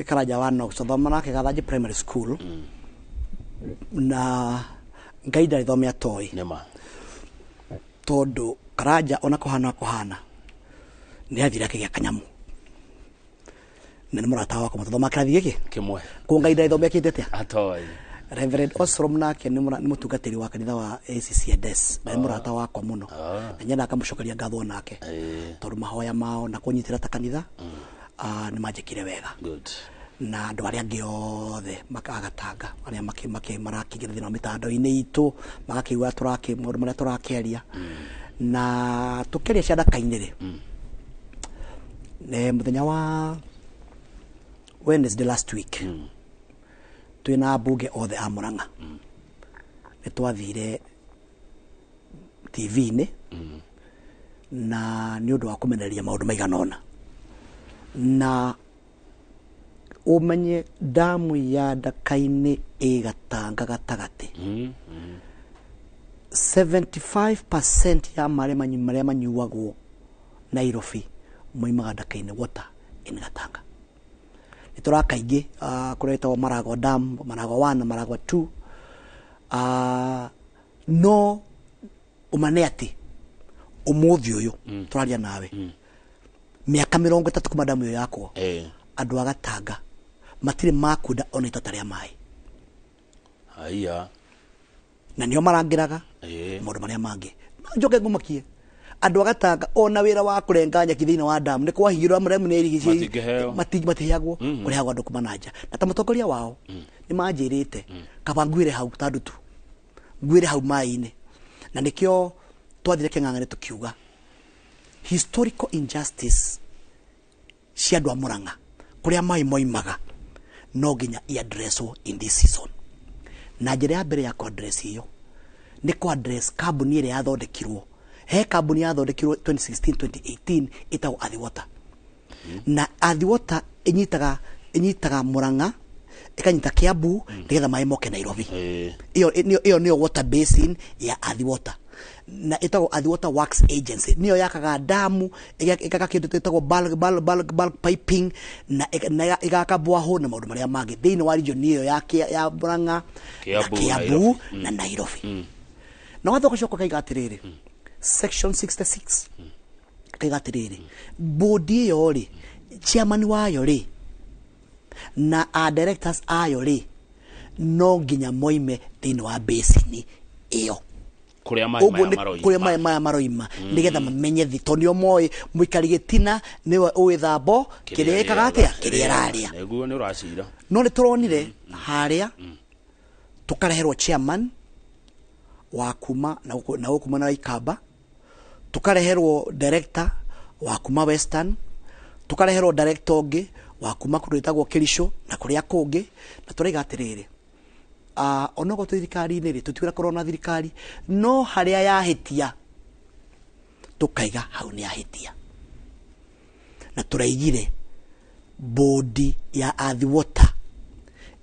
karanja wa Knox thoma nake Gathanji Primary School na Ngai ndarĩ thome atoĩ nĩma, tondu karanja ona kuhana nĩ athire akĩgĩa kanyamu na nĩ mũrata wakwa mũthothoma kĩrathi gĩkĩ kĩmwe kũguo Ngai ndarĩ thome akĩte atĩa atoĩ. Reverend Osrom nake nĩ mũtungatĩri wa kanitha wa ACCNS na nĩ mũrata wakwa mũno na nyendaga kamũcokeria ngatho nake tondu mahoya mao na kũnyitĩra ta kanitha nĩ manjĩkire wega. Good. Na andũ arĩa angĩ othe makagatanga arĩa marakĩingĩra thĩinĩ wa mĩtandao-inĩ itũ magakĩigua maũndũ marĩa tũrakĩaria na tũkĩaria cia Ndaka-inĩ rĩ, mũthenya wa Wednesday last week twĩna ambunge othe a Murang'a nĩ twathire TV-inĩ na nĩ ũndũ wa kũmenereria maũndũ maigana ũna, na umenye damu ya Ndaka-inĩ ĩ Gatanga gatagatĩ. 75% ya marĩa manyuagwo Nairobi moimaga Ndaka-inĩ water in Gatanga. Nĩ tũraka ingĩ kũrĩa ĩtagwo Maragwa Dam, Maragwa 1 na Maragwa 2. No ũmane atĩ ũmũthĩ ũyũ tũraria nawe mĩaka 30 kuma damu ĩyo yakwo, andũ a Gatanga matirĩ makunda ona itata rĩa maĩ. Haiya. Na nĩo marangĩraga maũndũ marĩa mangĩ. Njoke ngumakie andũ a Gatanga ona wĩra wa kũrenga nyeki thĩinĩ wa damu nĩ kwahingirwo damu nĩ ĩrigicĩirie matiheagwo, kũrehagwo andũ kuma na nja. Na ta mũtongoria wao nĩ manjĩrĩte kaba nguĩre hau ta ndutu, nguĩre hau maĩ-inĩ. Na nĩkĩo twathire kĩng'ang'ani tũkiuga historical injustice cia andũ a Murang'a kũrĩa maĩ moimaga no nginya i-addresswo in this season. Na njĩra ya mbere ya ku-address ĩyo nĩ ku-address kambuni ĩrĩa yathondekirwo. He kambuni yathondekirwo 2016 2018 ĩtagwo Athi Water. Na Athi Water ĩnyitaga Murang'a, ĩkanyita Kiambu nĩgetha maĩ moke Nairobi. Ĩyo nĩyo water basin ya Athi Water. Na ĩtagwo Athi Water Works Agency. Nĩyo yakaga damu, ĩgaka kĩndũ gĩtagwo bulk piping na ĩgaka borehole na maũndũ marĩa mangĩ thĩinĩ wa region ĩyo ya Murang'a na Kiambu na Nairobi. Na watho ũgacoka ũkaiga atĩrĩrĩ, section 66 kaiga atĩrĩrĩ, bodi ĩyo rĩ, chairman wayo rĩ na a directors ayo rĩ no nginya moime thĩinĩ wa basin ĩyo kũrĩa maĩ maya maroima, kũrĩa maĩ maya maroima nĩgetha mamenye thi tondũ nĩo moĩ mũikari gĩtina nĩwe ũĩ thambo kĩrĩa ĩkaga atĩa kĩrĩa ĩrarĩa. Nĩguo nĩ ũracira. No nĩ tũronire harĩa tũkareherwo chairman wa kuma na gũkũ mwena wa Ikamba, tũkareherwo director wa kuma Western, tũkareherwo director ũngĩ wa kuma kũndũ gwĩtagwo Kericho na kũrĩa kũngĩ, na tũraiga atĩrĩrĩ, Onokorwo twĩ thirikari-inĩ rĩ, tũtikwenda kũrora na thirikari, no harĩa yahĩtia tũkaiga hau nĩ yahĩtia. Na tũraigire bodi ya Athi Water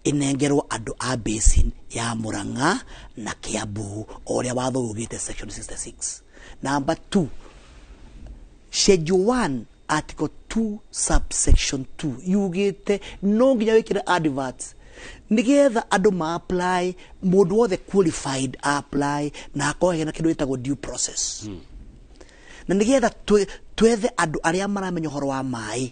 inengerwo andũ a basin ya Murang'a na Kiambu o ũrĩa watho ugĩte section 66. Number 2, schedule 1 article 2 subsection 2 yugĩte no nginya wĩkĩre adverts nigetha andũ ma apply, mũndũ wothe qualified apply na akorwo hena kĩndũ gĩtagwo due process. Na nigetha twethe andũ arĩa maramenya ũhoro wa maĩ,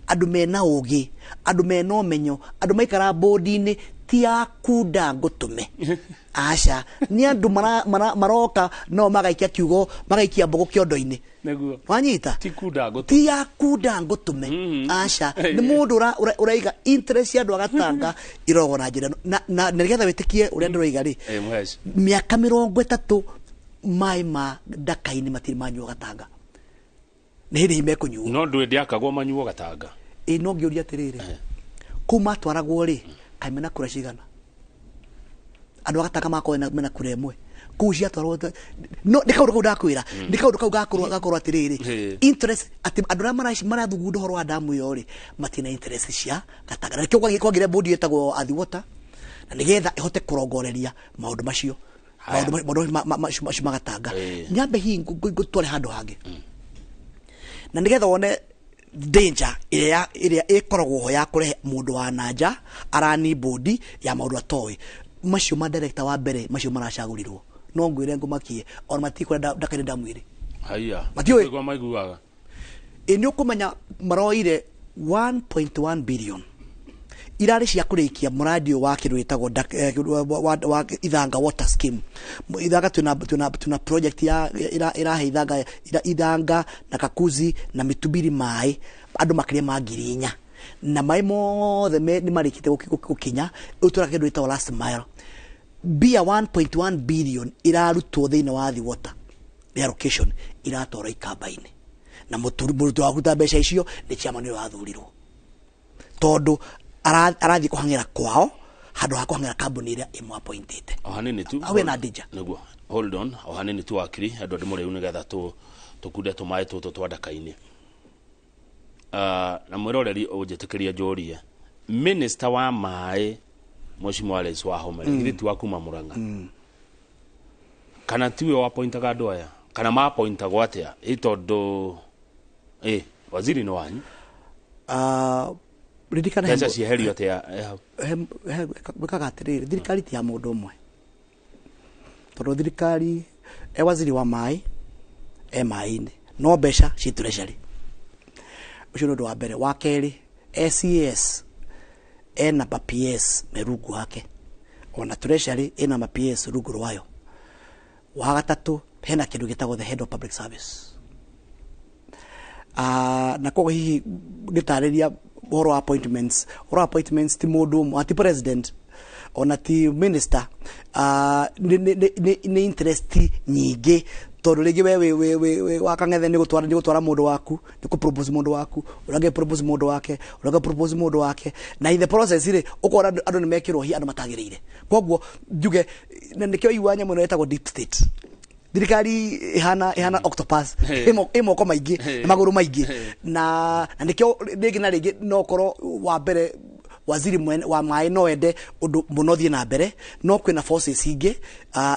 andũ mena ũgĩ, andũ mena ũmenyo, andũ maikara bodi-inĩ ti akunda ngũtũme. Aca, nĩ andũ maroka no magaikia kiugo, magaikia mbogo kĩondo-inĩ. Nĩguo. Wanyita? Ti kunda ngũtũme. Ti akunda ngũtũme. Aca, nĩ mũndũ ũraiga interest ya andũ agatanga iroragwo na njĩra ĩno. Na nĩgetha wĩtĩkie ũrĩa ndĩroiga rĩ, mĩaka 30 maĩ ma ndaka-inĩ matirĩ manyuo gatanga. Nĩ hĩndĩ mekũnyuo. No ndũĩ ndĩakagwo manyuo gatanga. Ĩ no ngĩũria atĩrĩrĩ, kũu matwaragwo rĩ, kaĩ mena kura cigana? Andũ a gatanga makorwo mena kura ĩmwe. Kũu ciatwarwo no nĩ kaũndũ kau ndakwĩra, nĩ kaũndũ kau gakorwo atĩrĩrĩ, interest atĩ andũ arĩa marathugunda ũhoro wa damu ĩyo rĩ, matirĩ na interest cia gatanga. Na nĩkĩo kwagĩire bodi ĩtagwo Athi Water, na nĩgetha ĩhote kũrongoreria maũndũ macio. Maũndũ macio magatanga. Nyambe hihi ngũtware handũ hangĩ. Na nĩgetha wone danger ĩrĩa ĩkoragwo ho ya kũrehe mũndũ wa nanja arani bodi ya maũndũ atoĩ. Macio ma director wa mbere macio maracagũrirwo. No ngwĩre ngũmakie ona matikwenda ndakaire damu ĩrĩ. Haiya. Matiũĩ. Kwa maiguaga. Ĩ nĩ ũkũmenya maroire 1.1 billion. Irarĩ cia kũrĩkia mũradi ũyũ wa kĩndũ gĩtagwo wa Ithanga Water Scheme. Ithanga twĩna project ya ĩrahe Ithanga na Kakuzi na Mĩtubiri maĩ andũ makĩria ma 4,000. Na maĩ mothe nĩ marĩkĩte gũkinya. Rĩu tũraka kĩndũ gĩtagwo last mile. Mbia 1.1 billion irarutwo thĩinĩ wa Athi Water reallocation iratwarwo ikamba-inĩ. Na mũrutwo wa kũruta mbeca icio nĩ chairman ũyũ wathurirwo. Tondũ arathiĩ kũhang'ĩra kwao handũ ha kũhang'ĩra kambuni ĩrĩa ĩmũappointĩte. O hanini tu. Hau hena danger. Nĩguo. Hold on, o hanini tu wakiri Edward Mũrĩu nĩgetha tũkunde tũmaĩ tũtũ twa ndaka-inĩ. Na mwĩroreri ũnjĩtĩkĩrie njũrie, minister wa maĩ Mheshimiwa Alex Wahome, githĩ ti wa kuma Murang'a? Kana tiwe wapointaga andũ aya? Kana mapointagwo atĩa? Ĩ tondũ waziri nĩ wanyu. Ririkana mbeca cieherio atĩa? Gwĩkaga atĩrĩrĩ, thirikari ti ya mũndũ ũmwe. Tondũ thirikari e waziri wa maĩ e maĩ-inĩ, no mbeca ci treasury. Ũcio nĩ ũndũ wa mbere. Wa kerĩ, SCS ena ma PS me rungu wake, ona treasury ena ma PS rungu rwayo. Wa gatatũ, hena kĩndũ gĩtagwo the head of public service. Na koguo hihi ngĩtarĩria ũhoro wa appointments, ũhoro wa appointments ti mũndũ ũmwe, ti president ona ti minister, nĩ interest nyingĩ. Tondũ rĩngĩ we wa Kang'ethe nĩ gũtwara mũndũ waku, nĩ kũ propose mũndũ waku, ũrĩa ũngĩ propose mũndũ wake, ũrĩa ũngĩ propose mũndũ wake, na in the process rĩ, ũkona andũ nĩ mekĩrwo hihi andũ matagĩrĩire. Koguo njuge, na nĩkĩo igua nyamũ ĩno ĩtagwo deep state. Thirikari ĩhana octopus, ĩ moko maingĩ na magũrũ maingĩ. Na nĩkĩo rĩngĩ na rĩngĩ no ũkorwo wa mbere waziri wa maĩ no ende ũndũ mũno thiĩ na mbere, no kwĩna forces ingĩ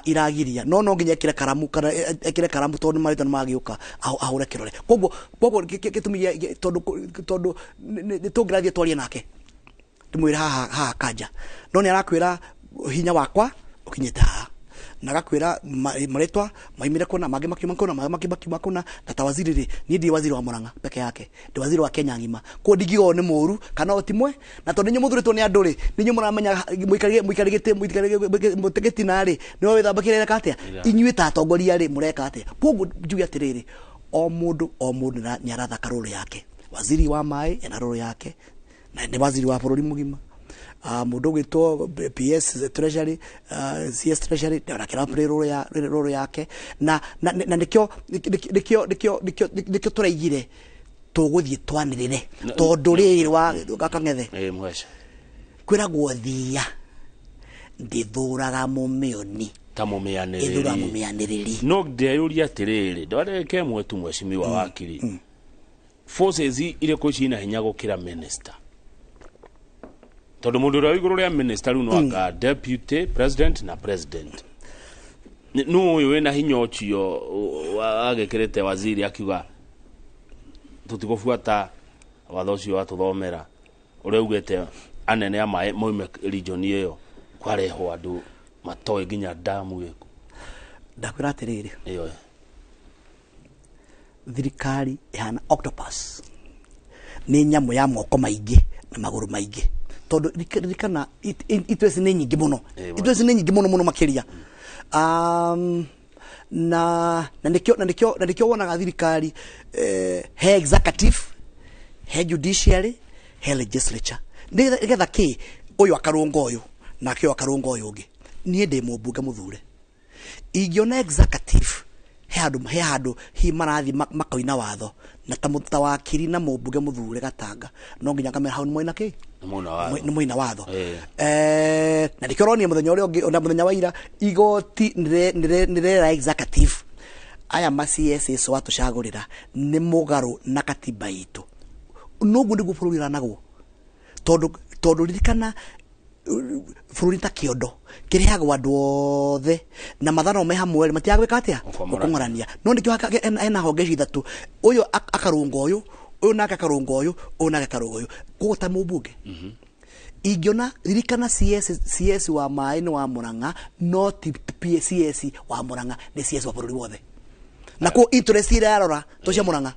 iragiria. No nginya ekĩre karamu, kana ekĩre karamu tondũ marĩtwa nĩ magĩũka ahũre kĩrore. Koguo gĩtũmi tondũ nĩ tũngĩrathiĩ twarie nake ndĩmwĩre haha kanja, no nĩ arakwĩra hinya wakwa ũkinyĩte haha, na agakwĩra marĩtwa maimire kũna, mangĩ makiuma kũna, mangĩ makiuma kũna. Na ta waziri rĩ, niĩ ndirĩ waziri wa Murang'a peke yake, ndĩ waziri wa Kenya ng'ima. Koguo ndingiuga ũyũ nĩ mũũru kana ũyũ ti mwe, na tondũ inyuĩ mũthurĩtwo nĩ andũ rĩ, nĩ inyuĩ mũramenya mũikarĩre gĩtina rĩ, nĩwe wĩthambakĩra ĩreka atĩa? Inyuĩ ta atongoria rĩ, mũreka atĩa? Koguo njuge atĩrĩrĩ, o mũndũ nĩ arathaka role yake. Waziri wa maĩ ena role yake, na nĩ waziri wa bũrũri mũgima. Mũndũ ũgwĩtwo PS Treasury, CS Treasury, onake arapray role yake. Na nĩkĩo tũraigire tũgũthiĩ twanĩrĩre, tondũ rĩrĩ wa Kang'ethe kwĩragwo thia Ndithuraga mumioni. Ta mumianiriri. Ithuraga mumianiriri. No ndeyuria atiriri, ndwareke mwe tu mheshimiwa wakiri. Forces irĩkũ cina hinya gũkĩra minister? Tondũ mũndũ ũrĩa wĩ igũrũ rĩa minister rĩu no anga deputy president na president. Nũ ũyũ wĩna hinya ũcio agĩkĩrĩte waziri akiuga tũtigũbuata watho ũcio watũthomera ũrĩa ugĩte anene a maĩ moime region ĩyo kwarehwo andũ matoĩ nginya damu ĩkũ. Ndakwĩra atĩrĩrĩ, ĩyo thirikari ĩhana octopus, nĩ nyamũ ya moko maingĩ na magũrũ maingĩ, tondũ ririkana interest nĩ nyingĩ mũno, interest nĩ nyingĩ mũno mũno makĩria. Na nĩkĩo wonaga thirikari he executive, he judiciary, he legislature, nĩgetha kĩ ũyũ akarũnga ũyũ nake ũyũ akarũnga ũyũ ũngĩ. Niĩ ndĩ mũmbunge mũthure, ingĩona executive he handũ hi marathi makoina watho na ta wakiri na mũmbunge mũthure Gatanga, no nginya ngamera hau nĩ moina kĩ nĩ moina watho. Na nĩkĩo ũronire mũthenya ũrĩa ũngĩ ona mũthenya wa ira igoti nĩrera executive aya ma CSS watũcagũrĩra nĩ mũgarũ na katiba itũ. Noguo nĩguo bũrũri ũranagwo, tondũ ririkana bũrũri ta kĩondo kĩrehagwo andũ othe na mathano me hamwe matiaga gwĩka atĩa gũkong'orania. No nĩkĩo hena honge ici ithatũ, ũyũ akarũnga ũyũ, ũyũ nake akarũnga ũyũ, ũyũ nake akarũnga ũyũ. Koguo ta mũmbunge ingĩona ririkana CS wa maĩ nĩ wa Murang'a, no ti CS wa Murang'a, nĩ CS wa bũrũri wothe. Na ko interest ira arora to cia Murang'a,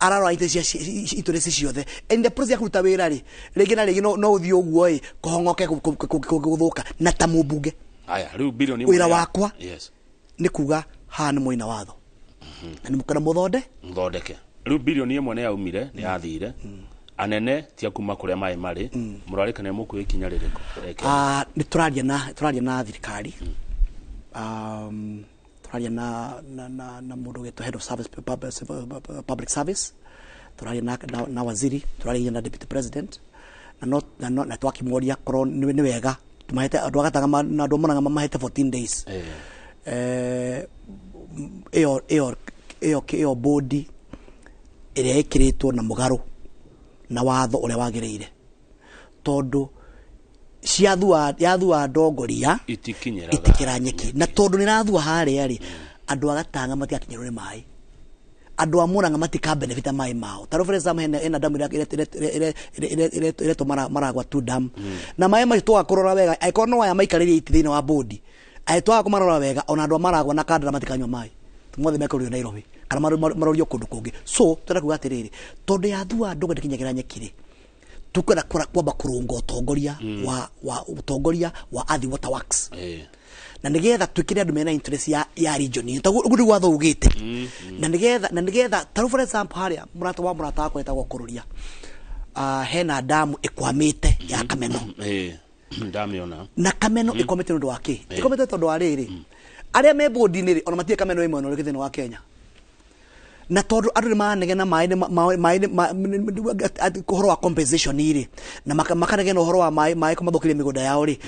ararora interest ciothe. And the process ya kũruta wĩra rĩ, rĩngĩ na rĩngĩ no ũthiĩ ũguo ĩ kũhong'oke gũthũka. Na ta mũmbunge aya rĩu bilioni wĩra wakwa nĩ kuga haha nĩ moina watho na nĩ mũkana mũthondeke. Rĩu bilioni ĩmwe nĩ yaumire, nĩ yathire. Anene tia kuma kũrĩa maĩ marĩ, mũrarĩkana mũkuĩ ikinya rĩrĩkũ? Nĩ tũraria na thirikari, tũraria na mũndũ ũgĩtwo head of service, public service, tũraria na waziri, tũraria na deputy president, na twakĩmoria korwo nĩ wega tũmahete andũ a Gatanga na andũ a Murang'a mamahete 14 days. Ĩyo bodi ĩrĩa ĩkĩrĩtwo na mũgarũ na watho ũrĩa wagĩrĩire, tondũ yathua ndongoria itikĩra nyeki, na tondũ nĩrathua harĩa rĩ, andũ a Gatanga matigakinyĩrwo nĩ maĩ, andũ a Murang'a matika benefit maĩ mao. Ta rĩu for example hena damu ĩretwo Maragwa 2 dam, na maĩ macio twaga kũrora wega, angĩkorwo no aya maikarĩrie itĩ thĩinĩ wa bodi, angĩ twaga kũmarora wega, ona andũ a Maragwa na Kandara matikanyua maĩ, mothe mekũrũrio Nairobi kana marorio kũndũ kũngĩ. So tũrenda kuga atĩrĩrĩ, tondũ yathua ndũga ndĩkinyagĩra nyeki rĩ, tukwenda kwamba kũrũnga ũtongoria wa ũtongoria wa Athi Water Works, na nĩgetha twĩkĩre andũ mena interest ya region ĩyo, ũguo nĩguo watho ugĩte. Na nĩgetha ta rĩu for example harĩa mũrata wa mũrata wakwa etagwo Kũrũria, hena damu ĩkwamĩte ya Kameno. Ndamĩona. Na Kameno ĩkwamĩte nĩ ũndũ wa kĩ? Ĩkwamĩte tondũ wa rĩrĩ, arĩa me bodi-inĩ rĩ, ona matirĩ Kameno ĩmwe ona ũrĩkũ thĩinĩ wa Kenya. Na tondũ andũ nĩ maranegena maĩ ũhoro wa compensation rĩ, na makanegena ũhoro wa maĩ kũmathũkĩria mĩgũnda yao rĩ,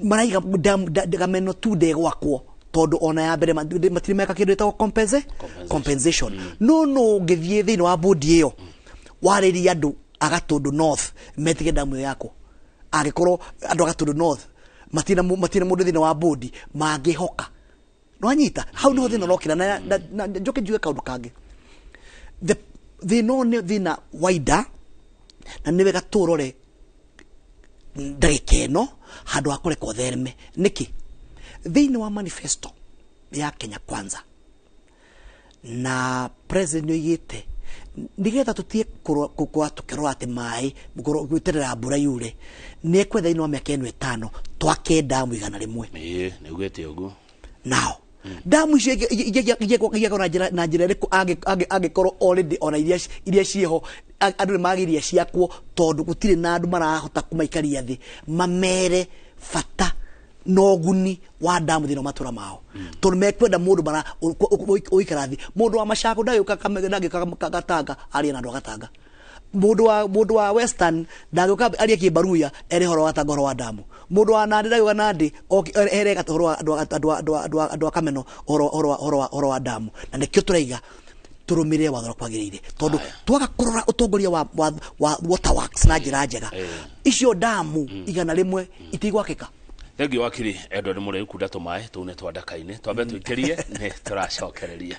maraiga Kameno tu ndĩgwakwo, tondũ ona ya mbere matirĩ meka kĩndũ gĩtagwo compensation. No ũngĩthiĩ thĩinĩ wa bodi ĩyo warĩrie andũ a Gatũndũ North metige damu ĩyo yakwo, angĩkorwo andũ a Gatũndũ North matirĩ mũndũ thĩinĩ wa bodi mangĩhoka. Nwanyita hau niho thĩna ũrokĩra. Na njoke njuge kaũndũ kangĩ, thĩna ũyũ nĩ thĩna waida, na nĩ wega tũrore ndagĩka ĩno handũ ha kũreka ũthereme. Nĩkĩ? Thĩinĩ wa manifesto ya Kenya Kwanza na president nĩoigĩte nĩgetha tũtige gũkorwo tũkĩrora atĩ maĩ gweterera mbura yure, nĩekwetha thĩinĩ wa mĩaka ĩno ĩtano twake damu 100. Ĩĩ, nĩaugĩte ũguo. Nao damu icio ingĩakwo na njĩra ĩrĩkũ angĩkorwo already ona iria ciĩho andũ nĩ magiria ciakwo, tondũ gũtirĩ na andũ marahota kũmaikaria thĩ mamere bata na ũguni wa damu thĩinĩ wa matũra mao, tondũ mekwenda mũndũ mara ũikara thĩ. Mũndũ wa Machakos ndagĩũka Gatanga arie na andũ a Gatanga, Mundu wa Western ndagĩũka arie kĩmbaruya ere horo wa Tanga ũhoro wa damu. Mundu wa Nandi ndagĩũka Nandi ere ũhoro wa andũ a Kameno ũhoro wa damu. Na nĩkĩo tũraiga tũrũmĩrĩre watho ũrĩa kwagĩrĩire, tondũ twaga kũrora ũtongoria wa waterworks na njĩra njega, icio damu 100 itigwakĩka. Thengiũ wakiri Edward Mũrĩu, kunda tũmaĩ tũu nĩ twa ndaka-inĩ, twambe tũikĩrie nĩ tũracokereria.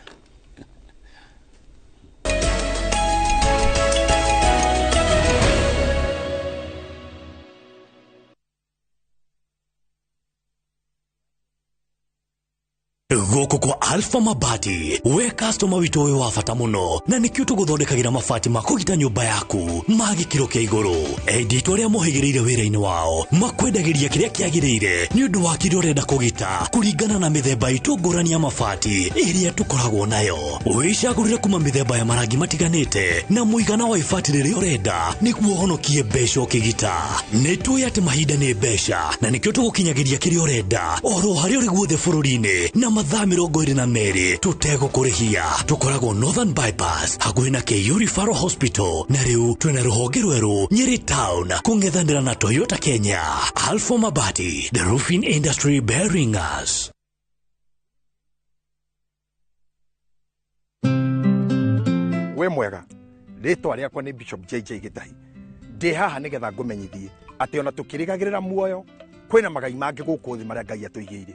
Gũkũ kwa Alpha Mabati, we customer witũ wĩ wa bata mũno, na nĩkĩo tũgũthondekagĩra mabati ma kũgita nyũmba yaku ma gĩkĩro kĩa igũrũ. Endia arĩa mohĩgĩrĩire wĩra-inĩ wao makwendagĩria kĩrĩa kĩagĩrĩire nĩ ũndũ wa kĩrĩa ũrenda kũgita kũringana na mĩthemba itũ ngũrani ya mabati ĩrĩa tũkoragwo nayo. Wĩcagũrĩre kuma mĩthemba ya marangi matiganĩte na mũigana wa ibati rĩrĩa ũrenda nĩguo ũhonokie mbeca ũkĩgita. Nĩ tũĩ atĩ mahinda nĩ mbeca, na nĩkĩo tũgũkinyagĩria kĩrĩa ũrenda oro harĩa ũrĩ guothe bũrũri-inĩ na mathaa 22 tũtegũkũrĩhia. Tũkoragwo Northern Bypass hakuhĩ na KU Referral Hospital, na rĩu twĩna rũhonge rwerũ Nyeri Town kũng'ethanĩra na Toyota Kenya. Alpha Mabati, the roofing industry bearing us. Wĩ mwega, rĩtwa rĩakwa nĩ Bishop JJ Gĩtahi. Ndĩ haha nĩgetha ngũmenyithie atĩ ona tũkĩrĩgagĩrĩra muoyo kwĩna magai mangĩ gũkũ thĩ marĩa Ngai atũigĩire.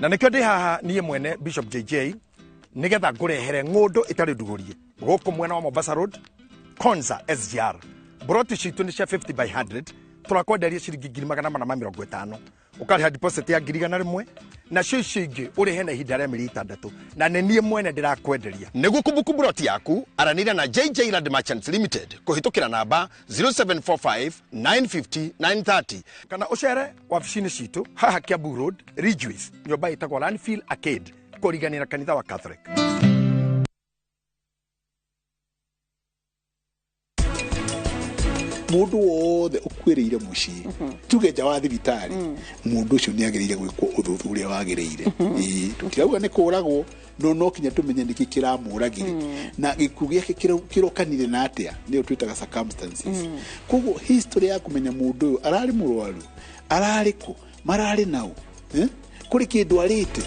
Na nĩkĩo ndĩ haha niĩ mwene Bishop JJ nĩgetha ngũrehere ng'ũndũ ĩtarĩ ndugũrie gũkũ mwena wa Mombasa Road, Konza SGR. Broti citũ nĩ cia 50 by 100, tũrakwenderia ciringi 450,000. Ũkarĩha deposit ya 100,000, nacio icio ingĩ ũrĩhe na ihinda rĩa mĩeri 6, na nĩ niĩ mwene ndĩrakwenderia. Nĩguo kũbuku broti yaku, aranĩria na JJ Land Merchants Limited kũhĩtũkĩra namba 0745 950 930, kana ũcere wabici-inĩ citũ haha Kiambu Road, Ridgeways, nyũmba ĩtagwo Landfill Arcade, kũriganĩra kanitha wa Catholic. Mundu wothe ukuĩrĩire mũciĩ tuge nja wa thibitarĩ, mundu ũcio nĩ agĩrĩire gwĩkwo ũthuthuria wagĩrĩire. Tũtirauga nĩ kũragwo, no kinya tũmenye nĩkĩ kĩramũragire na gĩkuũ gĩake kĩrokanire na atĩa, nĩyo twĩtaga circumstances. Koguo history ya kũmenya mũndũ ũyũ ararĩ mũrwaru, ararĩ kũ, mararĩ nao, kũrĩ kĩndũ arĩte.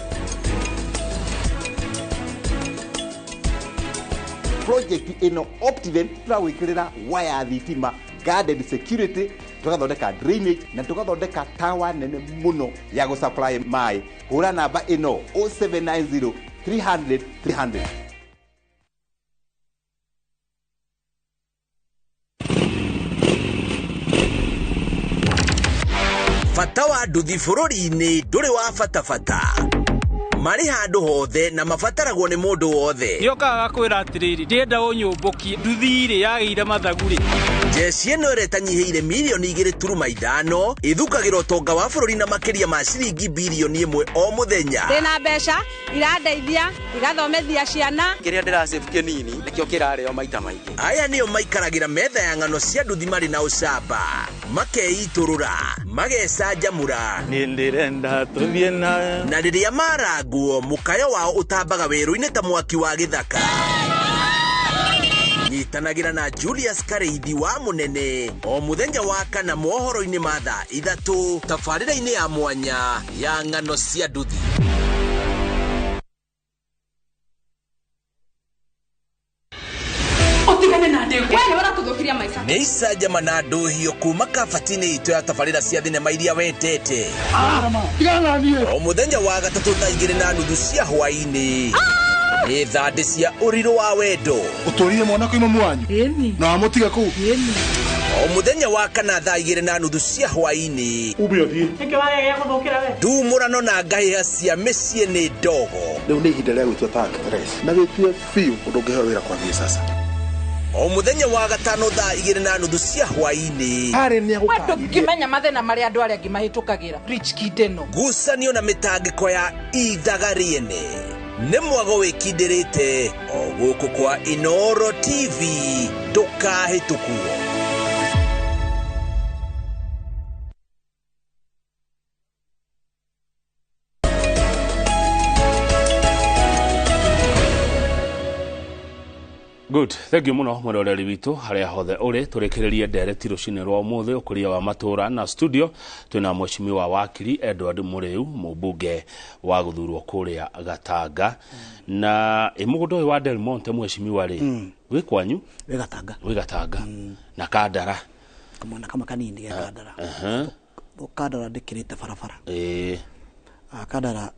Project ĩno Optiven tũragwĩkĩrĩra waya thitima, guarded security, tũgathondeka drainage na tũgathondeka tower nene mũno ya gũsupply maĩ. Hũra namba ĩno 0790 300 300. Bata wa nduthi bũrũri-inĩ ndũrĩ wa bata bata, marĩ handũ hothe na mabataragwo nĩ mũndũ wothe. Nĩokaga gakwĩra atĩrĩrĩ, ndĩrenda ũnyũmbũkie nduthi-rĩ yagĩire mathagu-rĩ. Jeshi ĩno ĩrĩa ĩtanyihĩire mirioni 2.5 ĩthukagĩra ũtonga wa bũrũri na makĩria ma ciringi birioni 1 o mũthenya. Ndĩna mbeca irandeithia igathomethia ciana. Kĩrĩa ndĩrasave kĩnini nĩkĩo kĩrarĩo maita maingĩ. Aya nĩo maikaragĩra metha ya ng'ano cia nduthi marĩ na ũcamba, makeitũrũra, magecanjamũra. Niĩ ndĩrenda tũthiĩ nawe. Na rĩrĩa marangwo mũkayo wao ũtambaga werũ-inĩ ta mwaki wa gĩthaka. Nyitanagĩra na Julius Kareithi wa Mũnene o mũthenya wa kana mohoro-inĩ ma thaa 3 tabarĩra-inĩ ya mwanya ya ng'ano cia nduthi. Nĩ icanjama na ndũhio kuma kabati-inĩ itũ ya tabarĩra cia thinema iria wendete. O mũthenya wa gatatũ thaa 2:30 cia hwaĩ-inĩ nĩ thandĩ cia ũrirũ wa wendo. Ũtũrire mwana kwĩ mamu wanyu na wamũtiga kũu. O mũthenya wa kana thaa 2:30 cia hwaĩ-inĩ ume ũthiĩ. Ndumũrano na ngahĩha cia mĩciĩ nĩ ndogo. Rĩu nĩ ihinda rĩa gwĩtua ta actress na wĩtue biũ ũndũ ũngĩheo wĩra kwambia sasa. O mũthenya wa gatano thaa 2:30 cia hwaĩ-inĩ ndũngĩmenya mathĩna marĩa andũ arĩa angĩ mahĩtũkagĩra. Rich Kid ĩno ngucanio na mĩtangĩko ya ithaga rĩene nĩ mwago wĩkindĩrĩte o gũkũ kwa Inoro TV, ndũkahĩtũkwo. Good, thank you muno mwiroreri witũ harĩa hothe ũrĩ. Tũrĩkĩrĩrie ndereti rũcinĩ rwa ũmũthĩ, ũkũria wa matũra, na studio twĩna mheshimiwa wakiri Edward Mũrĩu, mũmbunge wa gũthurwo kũrĩa Gatanga. Na ĩ mũgũnda ũyũ wa Del Monte, mheshimiwa rĩ, wĩ kwanyu? Wĩ Gatanga. Wĩ Gatanga na Kandara. Kamwana kamwe kanini ge Kandara. Kandara ndĩkĩrĩte barabara. Kandara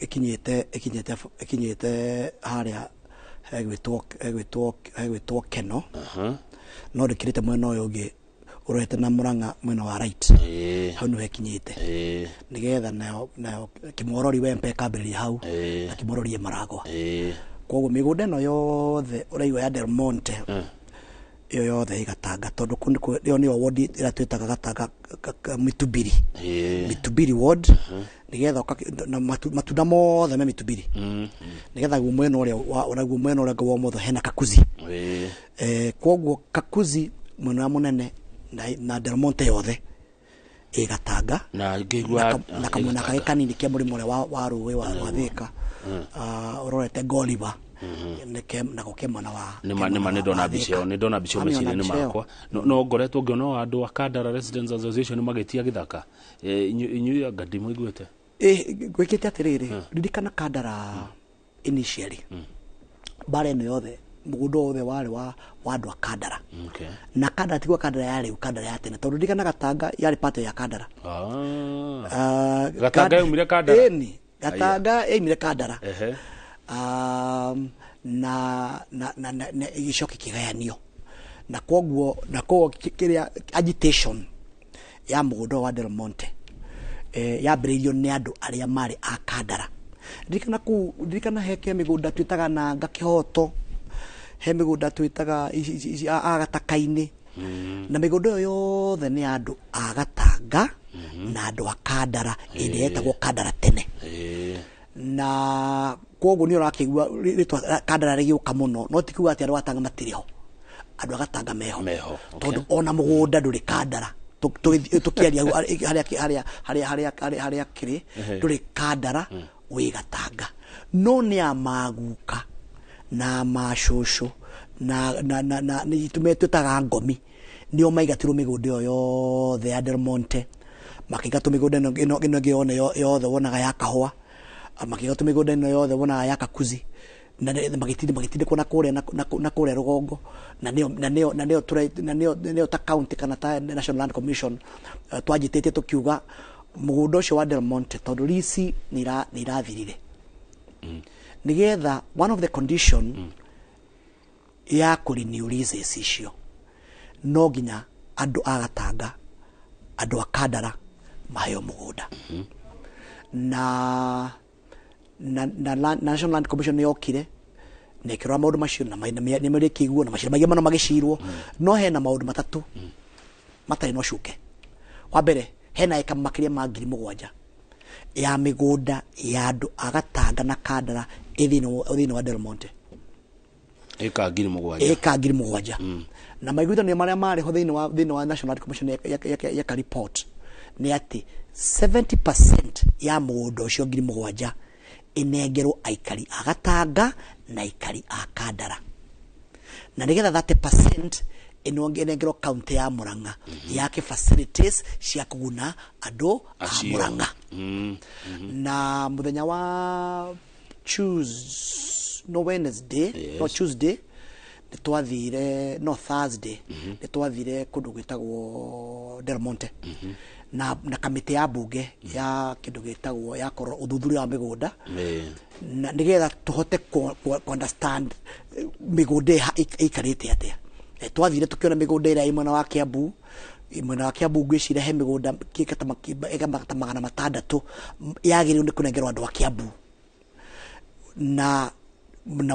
ĩkinyĩte harĩa hegwĩtwo Keno, no ndĩkĩrĩte mwena ũyũ ũngĩ ũrorete na Murang'a, mwena wa right, hau nĩho ĩkinyĩte, nĩgetha nayo Kĩmorori wempe ĩkambĩrĩria hau na Kĩmorori Maragwa. Koguo mĩgũnda ĩno yothe ũraigua ya Del Monte, ĩyo yothe ĩ Gatanga, tondũ kũu nĩkuo, ĩyo nĩyo ward ĩrĩa twĩtaga Gatanga Mitubiri, Mitubiri ward, nĩgetha na matunda mothe me Mitubiri, nĩgetha guo mwena ũrĩa naguo mwena ũrĩa ũngĩ wa ũmotho hena Kakuzi. Koguo Kakuzi mwena ũrĩa mũnene na Del Monte yothe ĩ Gatanga. Na ngĩigua na kamwena kangĩ kanini kĩa mũrĩmo ũrĩa wa rũĩ wa Thika, ũrorete Goliba, nako ke mwena wa nĩma nĩma nĩndona mbica ĩyo, nĩndona mbica ĩyo meciria-inĩ makwa. No ngoretwo ngĩona andũ a Kandara Residents Association magĩtia gĩthaka. Inyuĩ anga ndimũiguĩte? Gwĩkĩte atĩrĩrĩ, ririkana Kandara initially mbara ĩno yothe, mũgũnda wothe warĩ wa andũ a Kandara. Na Kandara tiguo Kandara ya rĩu, Kandara ya tene, tondũ ririkana Gatanga yarĩ part ya Kandara. Gatanga yaumire Kandara? Ĩni, Gatanga yaumire Kandara. Na ĩgĩcoka ĩkĩgayanio, na koguo kĩrĩa agitation ya mũgũnda wa Del Monte yambĩrĩirio nĩ andũ arĩa marĩ a Kandara. Ririkana kũu, ririkana he mĩgũnda twĩtaga Nanga Kĩhoto, he mĩgũnda twĩtaga a Gataka-inĩ, na mĩgũnda ĩyo yothe nĩ andũ a Gatanga na andũ a Kandara, ĩrĩa yetagwo Kandara tene. Na koguo nĩ ũrakĩigua rĩtwa Kandara rĩgĩũka mũno, no ti kuga atĩ andũ a Gatanga matirĩ ho, andũ a Gatanga meho, tondũ ona mũgũnda ndũrĩ Kandara. Tũkĩaria harĩa kĩrĩ ndũrĩ Kandara, wĩ Gatanga, no nĩ a maguka na macũcũ na twĩtaga ngomi, nĩo maigatirwo mĩgũnda ĩyo yothe ya Del Monte, makĩingatwo mĩgũnda ĩno ĩngĩ yothe wonaga ya kahũa, makĩingatwo mĩgũnda ĩno yothe wonaga ya Kakuzi, na magĩtindĩkwo na kũrĩa na kũrĩa rũgongo, na nĩyo ta county kana ta National Land Commission twanjĩtĩtie tũkiuga mũgũnda ũcio wa Del Monte, tondũ lease nĩ irathirire, nĩgetha one of the condition ya kũ-renew leases icio no nginya andũ a Gatanga, andũ a Kandara maheo mũgũnda. Na National Land Commission nĩ yokire na ĩkĩrora maũndũ macio, na nĩmarĩkĩiguo na macira maingĩ mũno magĩcirwo, no hena maũndũ matatũ matarĩ na ũcuke. Wa mbere, hena eka makĩria ma 7,000 ya mĩgũnda ya andũ a Gatanga na Kandara ĩ thĩinĩ wa Del Monte. Ĩka 7,000. Ĩka 7,000. Na maiguithanio marĩa marĩ ho thĩinĩ wa National Land Commission yeka report nĩ atĩ 70% ya mũgũnda ũcio 7,000 ĩnengerwo aikari a Gatanga na aikari a Kandara, na nĩgetha 30% ĩnengerwo county ya Murang'a yake facilities cia kũguna andũ a Murang'a. Na mũthenya wa Wednesday, no Tuesday nĩtwathire, no Thursday nĩtwathire kũndũ gwĩtagwo Del Monte, na kamĩtĩ ya bunge ya kĩndũ gĩtagwo ya kũrora ũthuthuria wa mĩgũnda, na nĩgetha tũhote ku understand mĩgũnda ĩikarĩte atĩa. Twathire tũkĩona mĩgũnda ĩrĩa ĩ mwena wa Kiambu, mwena wa Kiambu ngwĩciria he mĩgũnda ta 600 yagĩrĩirwo nĩ kũnengerwo andũ a Kiambu. Na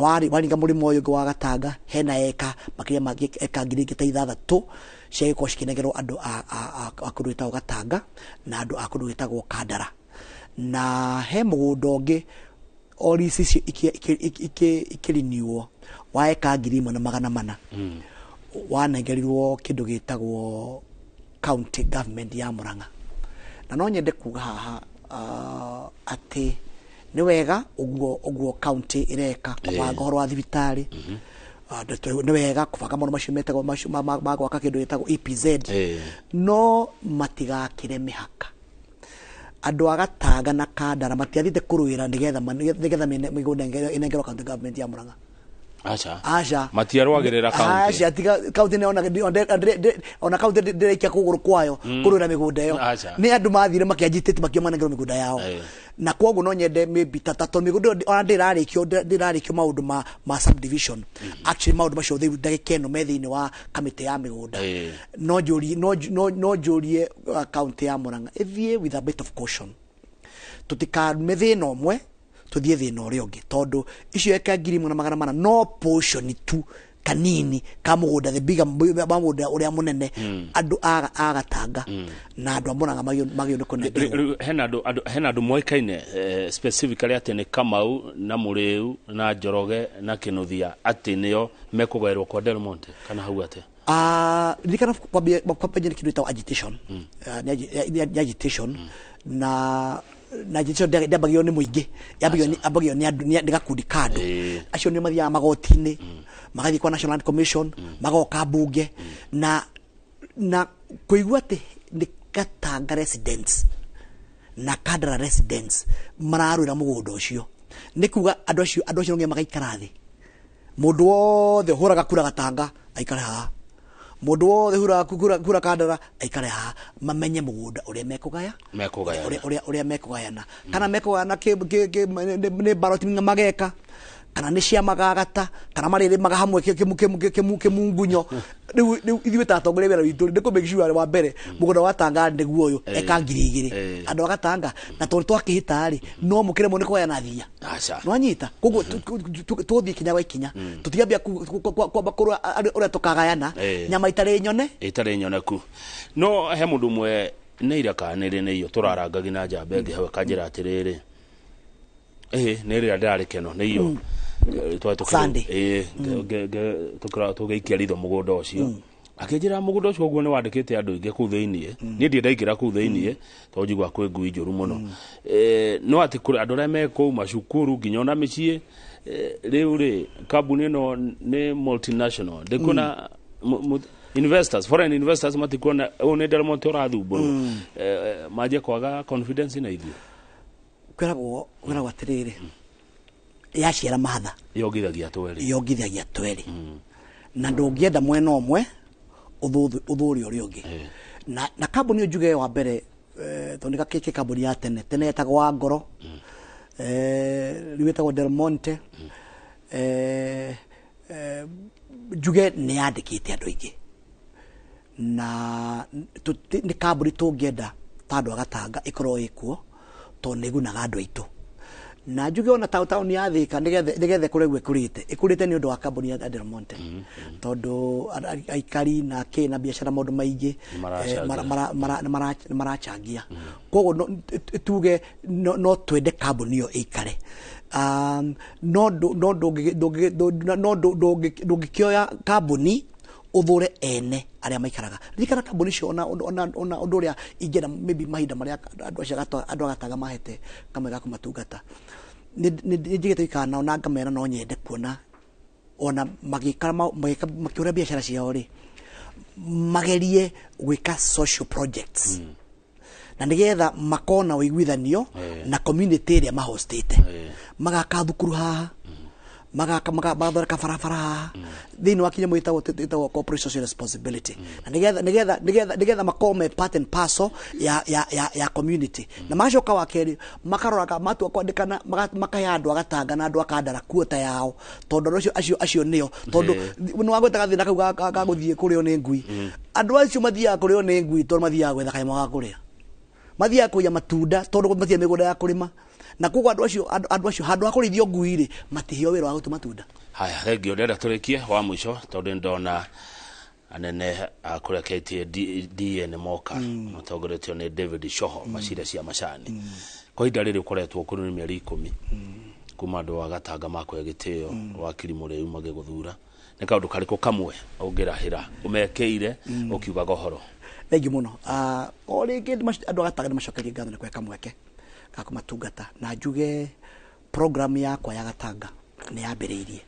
waringa mũrĩmo ũyũ ũngĩ wa Gatanga hena eka makĩria ma eka 6,000 ciagĩkorwo cikĩnengerwo andũ a kũndũ gwĩtagwo Gatanga na andũ a kũndũ gwĩtagwo Kandara. Na he mũgũnda ũngĩ o lease icio ikĩriniuo wa eka 1,400 wanengerirwo kĩndũ gĩtagwo county government ya Murang'a. Na no nyende kuga haha atĩ nĩ wega ũguo county ĩreka kũbanga ũhoro wa thibitarĩ, Nĩ wega kũbanga maũndũ macio metagwo macio ma gwaka kĩndũ gĩtagwo EPZ, no matigakĩre mĩhaka. Andũ a Gatanga na Kandara matiathiĩte kũrũĩra nĩgetha mĩgũnda ĩnengerwo county government ya Murang'a. Aca. Aca. Matiarũagĩrĩra county. Aca, tiga county nĩ ona county ndĩraikia kũgũrũ kwayo kũrũĩra mĩgũnda ĩyo. Nĩ andũ mathire makĩagitĩte makiuga manengerwo mĩgũnda yao. Na kwoguo no nyende maybe ta tondũ mĩgũnda ĩyo ona ndĩrarĩkio maũndũ ma subdivision. Actually maũndũ macio rĩu ndagĩka ĩno me thĩinĩ wa kamĩtĩ ya mĩgũnda. No njũrie county ya Murang'a ĩthiĩ with a bit of caution. Tũtikarume thĩna ũmwe tuthiĩ thĩna ũrĩa ũngĩ, tondũ icio eka 1,400 no portion tu kanini ka mũgũnda, the bigger mũgũnda ũrĩa mũnene. Andũ a Gatanga na andũ a Murang'a magĩrĩirwo nĩ kũnengerwo. Hena andũ moĩkaine specifically atĩ nĩ Kamau na Mũrĩu na Njoroge na Kĩnuthia atĩ nĩo mekũgaĩrwo kwa Del Monte, kana hau atĩa? Ririkana kwambia nĩ kĩndũ gĩtagwo agitation. Nĩ agitation na agitation ndĩambagĩrĩrio nĩ mũingĩ, yambagĩrĩrio nĩ andũ, nĩ gakundi ka andũ. Acio nĩo mathiaga magoti-inĩ, magathiĩ kwa National Land Commission, magoka mbunge, na kũigua atĩ nĩ Gatanga residents na Kandara residents mararũĩra mũgũnda ũcio, nĩ kuga andũ acio no nginya magaikara thĩ. Mũndũ wothe ũhũraga kura Gatanga aikare haha, mũndũ wothe ũhũraga kura Kandara aikare haha, mamenye mũgũnda ũrĩa mekũgaya, ũrĩa mekũgayana, kana mekũgayana nĩ ballot mageka, kana nĩ cia magagata, kana marĩrĩmaga hamwe kĩmungunyo. Rĩu ithuĩ ta atongoria wĩra witũ nĩ kũ make sure wa mbere mũgũnda wa Gatanga nĩguo ũyũ eka 2,000 andũ a Gatanga, na tondũ twakĩhĩta rĩ no mũkĩremwo nĩ kũgayana thia. Nĩwanyita? Koguo tũthiĩ ikinya gwa ikinya, tũtiambia kwamba kũrũa ũrĩa tũkagayana nyama itarĩ nyone, itarĩ nyoneku. No he mũndũ ũmwe nĩ ira kana nĩ rĩ nĩ iyo tũrarangagi na njamba ĩngĩ hau akanjĩra atĩrĩrĩ, nĩ rĩrĩa ndĩrarĩ keno nĩ iyo tũgĩikia ritho mũgũnda ũcio, akĩnjĩra mũgũnda ũcio ũguo nĩ wandĩkĩte andũ aingĩ kũu thĩiniĩ. Niĩ ndirĩ ndaingĩra kũu thĩiniĩ tondũ njiguaga kwĩ ngui njũru mũno. No atĩ kũrĩ andũ arĩa me kũu macukuru nginya ona mĩciĩ. Rĩu rĩ kambuni ĩno nĩ multinational, ndĩkuona investors, foreign investors matikuona ũyũ nĩ Del Monte ũrathumbũrwo, manjie kwaga confidence na ithuĩ. Kwĩragwo atĩrĩrĩ, yaciara mahatha yongithagia twerĩ, na ndũngĩenda mwena ũmwe ũthũre ũrĩa ũngĩ. Na kambuni njuge wa mbere, tondũ nĩ gakĩ kambuni ya tene tene yetagwo wa Ngoro, rĩu ĩtagwo Del Monte. Njuge nĩ yandĩkĩte andũ aingĩ, na nĩ kambuni tũngĩenda ta andũ a Gatanga ĩkorwo ĩkuo, tondũ nĩ ĩgunaga andũ aitũ. Na njuge ona taũni ya Thika nĩgetha ĩkũre ũguo ĩkũrĩte nĩ ũndũ wa kambuni ya Del Monte, tondũ aikari na kĩ na biacara maũndũ maingĩ nĩ marachangia. Koguo tuge no twende kambuni ĩyo ĩikare, no ndũngĩkĩoya kambuni ũthũre ene arĩa maikaraga. Ririkana kambuni icio ona ũndũ ũrĩa ingĩenda maybe mahinda marĩa andũ acio andũ a Gatanga mahete kamwe ga kũmatungata, nĩ njigĩte gũikara nao na ngamera no nyende kuona ona makĩhũra biacara ciao rĩ, magerie gwĩka social projects, na nĩgetha makona ũiguithanio na community ĩrĩa mahostĩte, magaka thukuru haha, magathondeka barabara haha thĩinĩ wa kinya ĩtagwo corporate social responsibility, na nĩgetha makorwo me part and parcel ya community. Na magacoka wa kerĩ makaroraga matua kwandĩkana, makahe andũ a Gatanga na andũ a Kandara kuota yao, tondũ andũ acio nĩo, tondũ nĩ wagwetaga thĩna kau ga gũthiĩ kũrĩo nĩ ngui. Andũ acio mathiaga kũrĩo nĩ ngui tondũ mathiaga gwetha kanyamũ ga kũrĩa, mathiaga kũiya matunda tondũ matirĩ mĩgũnda ya kũrĩma, na koguo andũ acio handũ ha kũrĩithio ngui rĩ, matiheo wĩra wa gũtua matunda. Haya, thengio. Ndĩrenda tũrĩkie wa mũico tondũ nĩndona anene a kũrĩa KTDA nĩ moka matongoretio nĩ David Shoho, macira cia macani. Kwa ihinda rĩrĩ ũkoretwo kũrĩ nĩ mĩeri 10 kuma andũ a Gatanga makũhe gĩtĩo wakiri Mũrĩu magĩgũthura, nĩ kaũndũ karĩkũ kamwe ũngĩrahĩra ũmekĩire ũkiugaga ũhoro? Thengiũ mũno. O rĩngĩ andũ a Gatanga nĩ macokerie ngatho nĩ kũhe kamweke ga kũmatungata, na njuge program yakwa ya Gatanga nĩ yambĩrĩirie,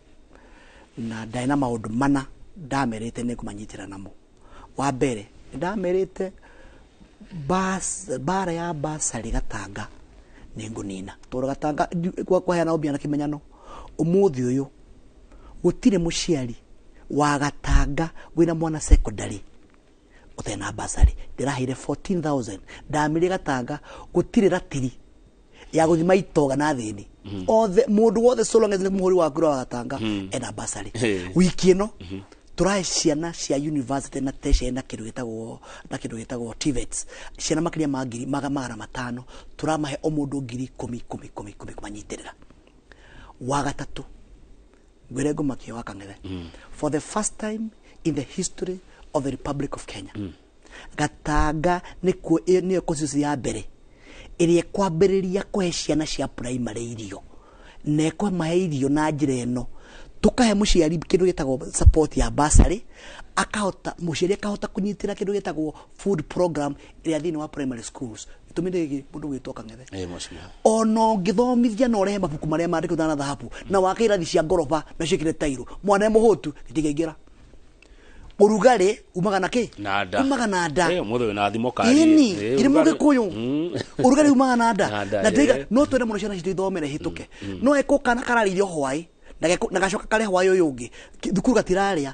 Na ndarĩ na maũndũ mana ndamerĩte nĩ ngũmanyitĩra namo. Wa mbere nĩ ndamerĩte bara ya basarĩ Gatanga nĩ ngũnina, tondũ Gatanga kwaheana ũmbia na kĩmenyano ũmũthĩ ũyũ gũtirĩ mũciari wa Gatanga wĩna mwana secondary ũtarĩ na basarĩ. Ndĩraheire 14,000 ndamĩrie Gatanga gũtirĩ ratiri ya gũthima itoga na thĩni othe mũndũ wothe so long as nĩ mũhũri wa kura wa Gatanga ena basarĩ. Wiki ĩno tũrahe ciana cia university na teshe na kĩndũ gĩtagwo na kĩndũ gĩtagwo TVETs, ciana makĩria ma ngiri 500 tũramahe o mũndũ ngiri ikũmi ikũmi ikũmi ikũmi kũmanyitĩrĩra. Wa gatatũ ngwĩre ngũmakia wa Kang'ethe, for the first time in the history of the Republic of Kenya, Gatanga nĩkuo nĩyo constituency ya mbere ĩrĩa ĩkwambĩrĩria kũhe ciana cia primary irio, na ĩkũmahe irio na njĩra ĩno tukahe mũciari kĩndũ gĩtagwo support ya bursary, akahota mũciari akahota kũnyitĩra kĩndũ gĩtagwo food program ĩrĩa thĩinĩ wa primary schools. Gĩtũmi nĩ gĩkĩ, mũndũ gwĩtwo Kang'ethe, Mheshimiwa. Ona ũngĩthomithia na ũrehe mabuku marĩa mandĩkĩtwo na thahabu na wake irathi cia ngoroba na ciĩkĩre tairo, mwana e mũhũtu gĩtingĩingĩra. Ũrugarĩ umaga na kĩ? Na nda. Umaga na nda. Mũthĩ wĩna thimo kari. Ĩni ĩrĩ Ũrugarĩ. mũgĩkũyũ ũrugarĩ umaga na nda. Na nda, Na ndĩga no twende mũno ciana citũ ithome na ihĩtũke, no eko kana kararĩirio hwaĩ na gacoka karĩa hwaĩ ũyũ ũngĩ thukuru gatirarĩa,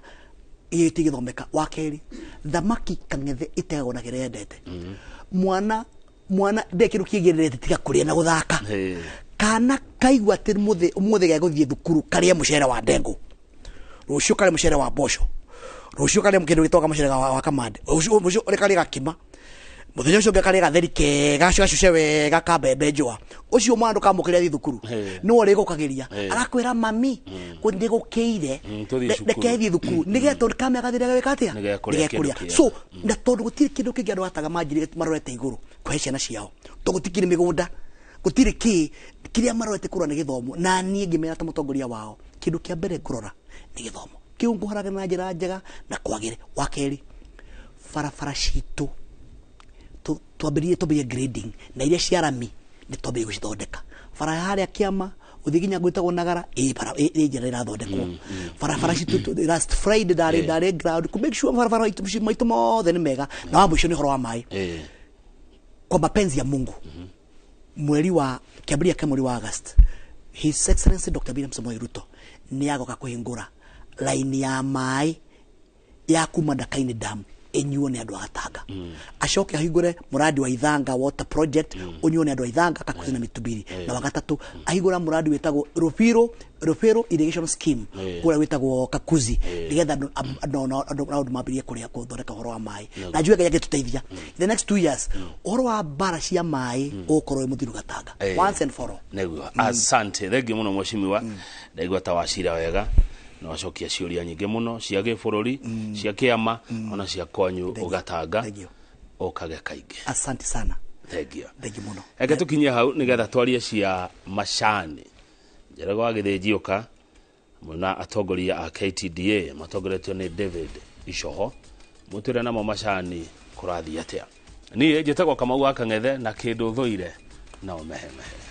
ĩyo itigĩthomeka. Wa kerĩ, thamaki Kang'ethe ĩtegagwo na kĩrĩa yendete. Mwana mwana ndĩ kĩndũ kĩngĩ tiga kũrĩa na gũthaka. Kana kaigua atĩ mũthĩ ũmũthĩ gegũthiĩ thukuru karĩe mũcere wa ndengũ, rũciũ karĩe mũcere wa mboco, rũciũ karĩe kĩndũ gĩtagwo mũcere wa kamande, rũciũ rũciũ karĩe gakima, mũthenya ũcio ũngĩ karĩe gatheri kega gacuce wega ka mbembe njũa. Ũcio mwana ndũkamũkĩre athiĩ thukuru, no ũrĩgũkagĩria arakwĩra mami nĩgũkĩire, Tũthiĩ cukuru. Reke thiĩ thukuru nĩgetha tondũ kamenya gathire gagĩka atĩa? Nĩgekũrĩa kĩndũ Nĩgekũrĩa. kĩega. So na tondũ gũtirĩ kĩndũ kĩngĩ andũ ataga manjirĩte marorete igũrũ kũhe ciana ciao, tondũ gũtikĩrĩ mĩgũnda, gũtirĩ kĩ kĩrĩa marorete kũrora nĩ gĩthomo. Na niĩ ngĩmera ta mũtongoria wao, kĩndũ kĩa mbere ngũrora nĩ gĩthomo kĩu ngũharaga na njĩra njega na kwagĩre. Wa kerĩ, barabara citũ twambĩrĩrie twambĩrĩrie grading na iria cia rami nĩ twambĩrĩrie gũcithondeka. Bara ya harĩa kĩama gũthiĩ nginya gwĩtagwo Nagara ĩ bara ĩ njĩra ĩrathondekwo. Barabara citũ last Friday ndarĩ ndarĩ ground ku make sure barabara maitũ mothe nĩ mega. Na wa mũico nĩ ũhoro wa maĩ. Kwa mapenzi ya Mungu, mweri wa kĩambĩrĩria kĩa mweri wa August, His Excellency Dr. William Samoei Ruto nĩ agoka kũhingũra laini ya maĩ ya kuma Ndakaini Dam ĩnyuo nĩ andũ a Gatanga, acoke ahingũre mũradi wa Ithanga Water Project ũnyuo nĩ andũ a Ithanga, Kakuzi na Mitubiri. Na wa gatatũ ahingũra mũradi wĩtagwo Rufiro Irrigation Scheme kũrĩa wĩtagwo Kakuzi, nĩgetha andũ mambĩrĩrie kũrĩa gũthondeka ũhoro wa maĩ. Na njue Ngai angĩtũteithia, in the next 2 years ũhoro wa mbara cia maĩ ũgũkorwo wĩ mũthiru Gatanga once and for all. Nĩguo, asante, thengiũ mũno mheshimiwa. Ndaigua ta wacira wega na wacokia ciũria nyingĩ mũno cia gĩbũrũri, cia kĩama, ona cia kwanyu Gatanga. Thengiũ. Ũkage kaingĩ. Asante sana. Thengiũ. Thengiũ mũno. Reke tũkinyie hau nĩgetha twarie cia macani. Njoroge wa Gĩthĩnji mwena atongoria a KTDA matongoretio nĩ David Icoho, mũtwĩre namo macani kũrathiĩ atĩa. Niĩ njĩtagwo Kamau wa Kang'ethe na kĩndũ thũire nao mehemehe.